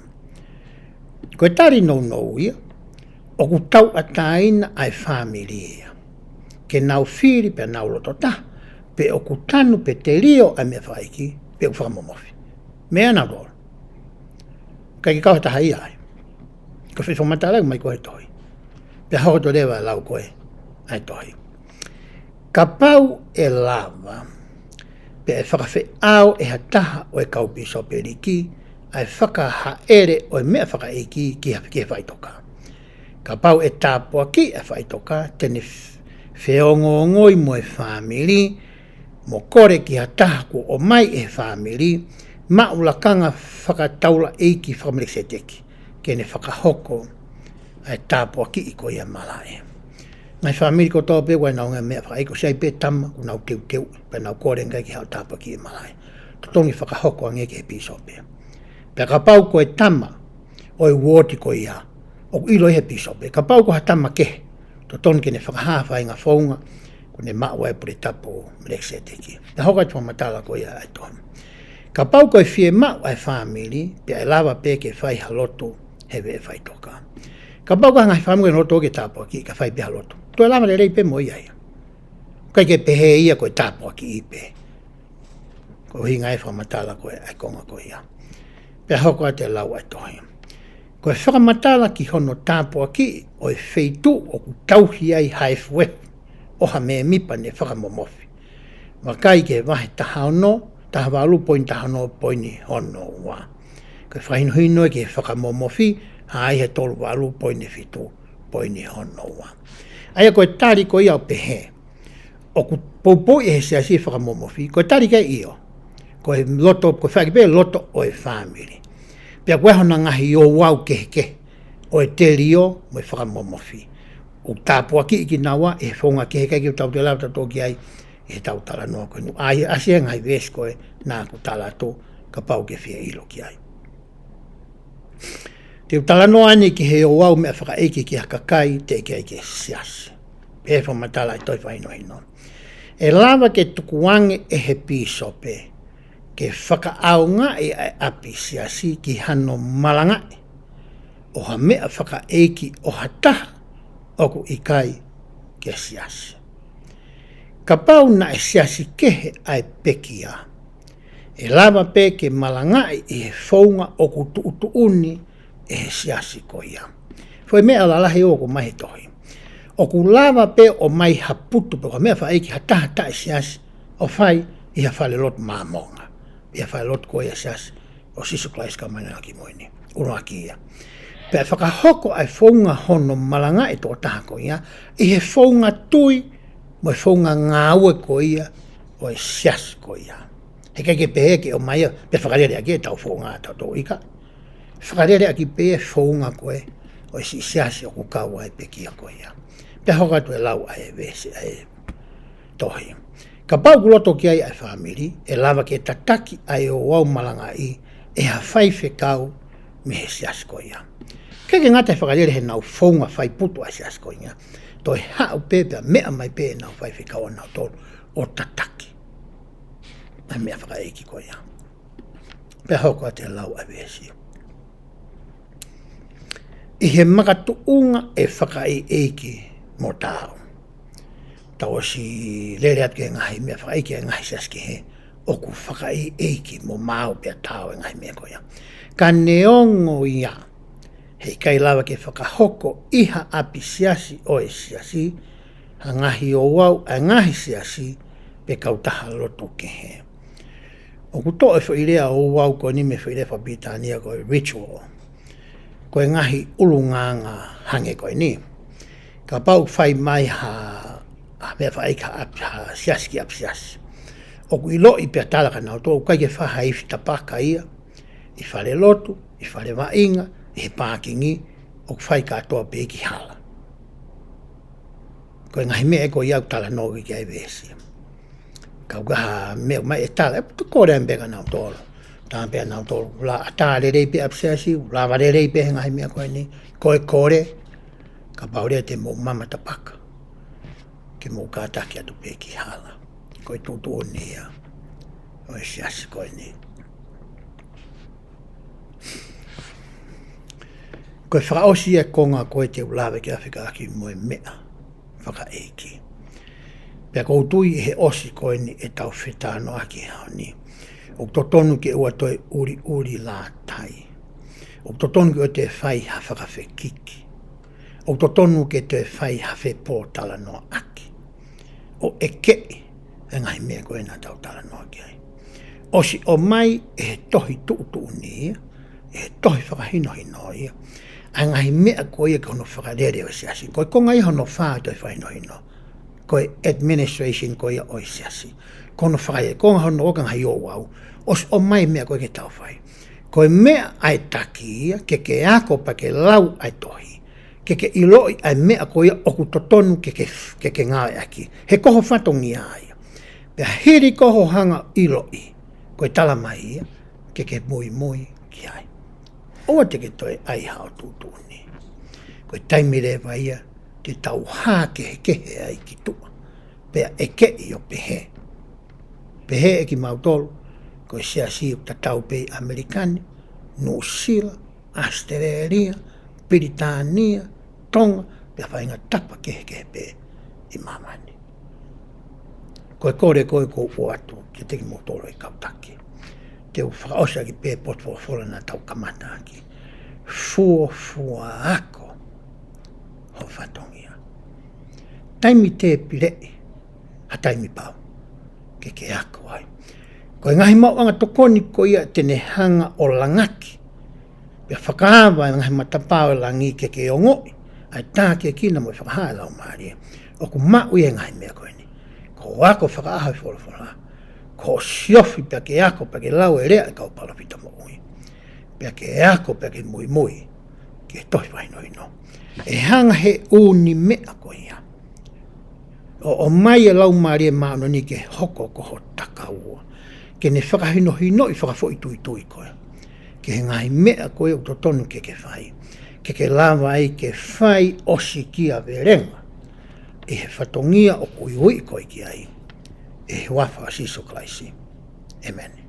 Ko e tali nounou ia, ʻoku tauʻatāina ʻa e fāmili ia ke nau fili pea nau loto taha pe ʻoku tanu pe telio ʻa e meʻa fakaʻeiki pe ʻoku fakamomofi. Meʻa nautolu. ʻIkai ke kau ha taha ia ai. Ko e fakamatala mai ko e tohi. Pea hoko atu leva e lau ko ē ʻa e tohi: Kapau ʻe lava, pea ʻe fakafeʻao ʻe ha taha ʻo e kau pīsopeliki ʻa e fakahaʻele ʻo e meʻa fakaʻeiki ki ha, ki he faʻitoka. Kapau ʻe tāpuakiʻi ʻa e faʻitoka, te ne f-, feongoongoi mo e fāmili, mo kole ki ha taha kuo ʻomai ʻe he fāmili, maʻu lakanga fakataulaʻeiki faka-Melekiseteki, ke ne fakahoko ʻa e tāpuakiʻi ko ia malaʻe. Ngaahi fāmili kotoa pē ʻoku ʻi ai ʻenau ngaahi meʻa fakaʻeiki, ʻoku ʻi ai pē tama ʻoku nau teuteu, pea nau kole ange ki ha tāpuakiʻi malaʻe. Totonu ke fakahoko ange ki he pīsope. Pea kapau ko e tama ʻo e uooti ko ia, ʻoku ʻilo ʻe he pīsope. Kapau ko ha tama kehe, totonu ke ne fakahā ha faʻahinga founga kuo ne maʻu ai e puletapu Melekiseteki. Pea hoko atu e fakamatala ko ia ʻa e tohi: Kapau ko e fiemaʻu ʻa e fāmili, pea ʻe lava pē ke fai ha lotu he veʻe faʻitoka. Kapau ko e ngaahi fāmili ʻoku nau loto ke tāpuakiʻi, ka fai pē ha lotu, toe lava lelei pē mo ia ia. ʻIkai ke pehē ia ko e tāpuakiʻi pē. Ko e ʻuhinga e fakamatala ko ē ʻa e konga ko ia. Pea hoko atu e lau ʻa e tohi: Ko e fakamatala ki hono tāpuakiʻi ʻo e feituʻu ʻoku tauhi ai ha efuefu ʻo ha mēmipa ne fakamomofi, vakai ki he vahe taha ono, taha valu poini taha ono poini hono ua. Ko e fakahinohino ki he fakamomofi, hā ia he tolu valu poini fitu poini hono ua. ʻA ia ko e tali ko ia ʻoku pehē: ʻOku poupouʻi ʻe he siasi e fakamomofi? Ko e tali ki ai, ʻio. Ko e loto, ko e fai pē loto ʻo e fāmili. Pea ko e hā hona ngaahi ouau kehekehe ʻo e telio mo e fakamomofi? ʻOku tāpuakiʻi kinaua ʻe he founga kehekehe, ʻikai ke tau toe lava tautolu ki ai ʻi heʻetau talanoa ko eni. ʻA ia ʻasi e ngaahi veesi ko ē naʻa ku tala atu, kapau ʻoku ke fie ʻilo ki ai. Te u talanoa eni ki he ouau meʻa fakaʻeiki ki ha kakai teʻeki ai ke siasi. Pea fakamatala e tohi fakahinohino: ʻE lava ke tukuange ʻe he pīsope ke fakaʻaongaʻi ʻa e ʻapi siasi ki hano malangaʻi ʻo ha meʻa fakaʻeiki ʻo ha taha ʻoku ʻikai ke siasi. Kapau naʻe siasi kehe ʻa e pekia, ʻe lava pē ke malangaʻi ʻi he founga ʻoku tuʻutuʻuni ʻe he siasi ko ia. Foʻi meʻa lalahi ʻoku ʻomai he tohi. ʻOku lava pē ʻo ʻomai ha putu pe ko ha meʻa fakaʻeiki ha taha taʻesiasi ʻo fai ʻi ha falelotu Māmonga, ʻi ha falelotu ko ia siasi ʻo Sīsū Kalaisi Kau Māʻoniʻoni ʻi he Ngaahi ʻAho Kimui Ni. ʻUluaki ia. Pea fakahoko ʻa e founga hono malangaʻi e tokotaha ko ia ʻi he founga tui mo e founga ngāue ko ia ʻo e siasi ko ia. Heʻikai ke pehē ke ʻomai ia pea fakalele ʻaki ʻetau founga ʻatautolu, ʻikai. Fakalele ʻaki pē e founga ko ē ʻo e siʻi siasi ʻoku kau ai e pekia ko ia. Pea hoko atu e lau ʻa e veesi ʻa e tohi: Kapau ʻoku loto ki ai ʻa e fāmili, ʻe lava ke tataki ʻa e ouau malangaʻi ʻe ha faifekau mei he siasi ko ia. ʻIkai ke ngata he fakalele heʻenau founga faiputu ʻa e siasi ko ia, toe haʻu pē pea meʻa mai pē ʻenau faifekau ʻanautolu ʻo tataki ʻa e meʻa fakaʻeiki ko ia. Pea hoko atu e lau ʻa e veesi. ʻI he makatuʻunga ʻe fakaʻeiʻeiki mo taau. Tau ʻosi lele atu ki he ngaahi meʻa fakaʻeiki ʻa e ngaahi siasi kehe, ʻoku fakaʻeiʻeiki mo maau pea taau e ngaahi meʻa ko ia. Ka neongo ia, heʻikai lava ke fakahoko ʻi ha ʻapi siasi ʻo e siasi ha ngaahi ouau ʻa e ngaahi siasi pe kautaha lotu kehe. ʻOku toʻo e foʻi lea ouau ko eni mei he foʻi lea fakapilitānia ko e ritual. Ko e ngaahi ʻulungaanga hangē ko eni. Kapau ʻoku fai mai ha, ha meʻa fakaʻeiki ha ʻapi, ha siasi ki ʻapi siasi, ʻoku ʻiloʻi pea tala kia nautolu ʻoku ʻikai ke fai ha ifi tapaka ia ʻi fale lotu, ʻi fale vaʻinga, ʻi he pākingi, ʻoku fai kātoa pē ki hala. Ko e ngaahi meʻa ko ia ʻoku talanoa ki ai e veesi. Kapau ko ha meʻa mai e tala, ʻe puta kole ai pē kia nautolu. Tā pē ʻanautolu, ʻoku lava ʻatā lelei pē ʻapi siasi, ʻoku lava lelei pē he ngaahi meʻa ko eni, ko e kole, kapau leva te mou mama tapaka, ke mou kātaki atu pē ki hala. Ko e tuʻutuʻuni ia ʻo e siasi ko eni. Ko e fakaʻosi ia e konga ko ē te u lave ki ai fekauʻaki mo e meʻa fakaʻeiki. Pea ʻoku ou tui ʻi he ʻosi ko eni ʻetau fetalanoaʻaki he ʻaho ni, ʻoku totonu ke ʻoua toe ʻuliʻuli lātai. ʻOku totonu ke ʻoua toe fai ha fakafekiki. ʻOku totonu ke toe fai ha fepōtalanoaʻaki ʻo ʻekeʻi e ngaahi meʻa ko ē naʻa tau talanoa ki ai. ʻOsi ʻomai ʻe he tohi tuʻutuʻuni ia, ʻe he tohi fakahinohino ia, ʻa e ngaahi meʻa ko ia ki hono fakalele ʻo e siasi. Ko e konga ia hono fā ʻo e tohi fakahinohino, ko e administration ko ia ʻo e siasi. Ko hono fakalele, konga hono ua ko e ngaahi ouau. ʻOsi ʻomai e meʻa ko ē ke tau fai. Ko e meʻa ʻa e taki ia, ke ke ako pea ke lau ʻa e tohi, ke ke ʻiloʻi ʻa e meʻa ko ia ʻoku totonu ke ke, ke ke ngāueʻaki. He ko ho fatongia ia. Pea hili ko hoʻo hanga ʻo ʻiloʻi, ko e tala mai ia, ke ke muimui ki ai. ʻOua te ke toe ʻai haʻo tuʻutuʻuni. Ko e taimi leva ia te tau hā kehekehe ai ki tuʻa, pea ʻekeʻi ʻo pehē. Pehē ʻe kimautolu ko e siasi ʻoku tatau pē ʻi ʻAmelika ni, Nuʻusila, ʻAositelēlia, Pilitānia, Tonga, pea faʻahinga tapa kehekehe pē ʻi māmani. Ko e kole ko ē ʻoku ou ʻoatu kiate kimoutolu e kau taki, te u fakaʻosi ʻaki pē e potu folofola naʻa tau kamata ʻaki. Fuofua ako ho fatongia. Taimi tepileʻi ha taimi pau ke ke ako ai. Ko e ngaahi maʻuʻanga tokoni ko ia te ne hanga ʻo langaki pea fakaava e ngaahi matapā ʻo e langi ke ke ongoʻi ʻa e tākiekina mo e fakahā ʻa e Laumālie. ʻOku maʻu ia e ngaahi meʻa ko eni. Ko hoʻo ako fakaʻaho e folofola, ko hoʻo siofi pea ke ako pea ke lau e lea ʻa e kau palōfita moʻui, pea ke ako pea ke muimui ki he tohi fakahinohino. ʻE hanga ʻe he ʻū meʻa ko ia ʻo ʻomai e Laumālie Māʻoniʻoni ke hoko ko ho takaua, ke ne fakahinohinoʻi fakafoʻituitui koe ki he ngaahi meʻa ko ē ʻoku totonu ke ke fai, ke ke lava ai ke fai ʻosikiavelenga ʻi he fatongia ʻoku uiuiʻi koe ki ai, ʻi he huafa ʻo Sīsū Kalaisi. ʻĒmeni.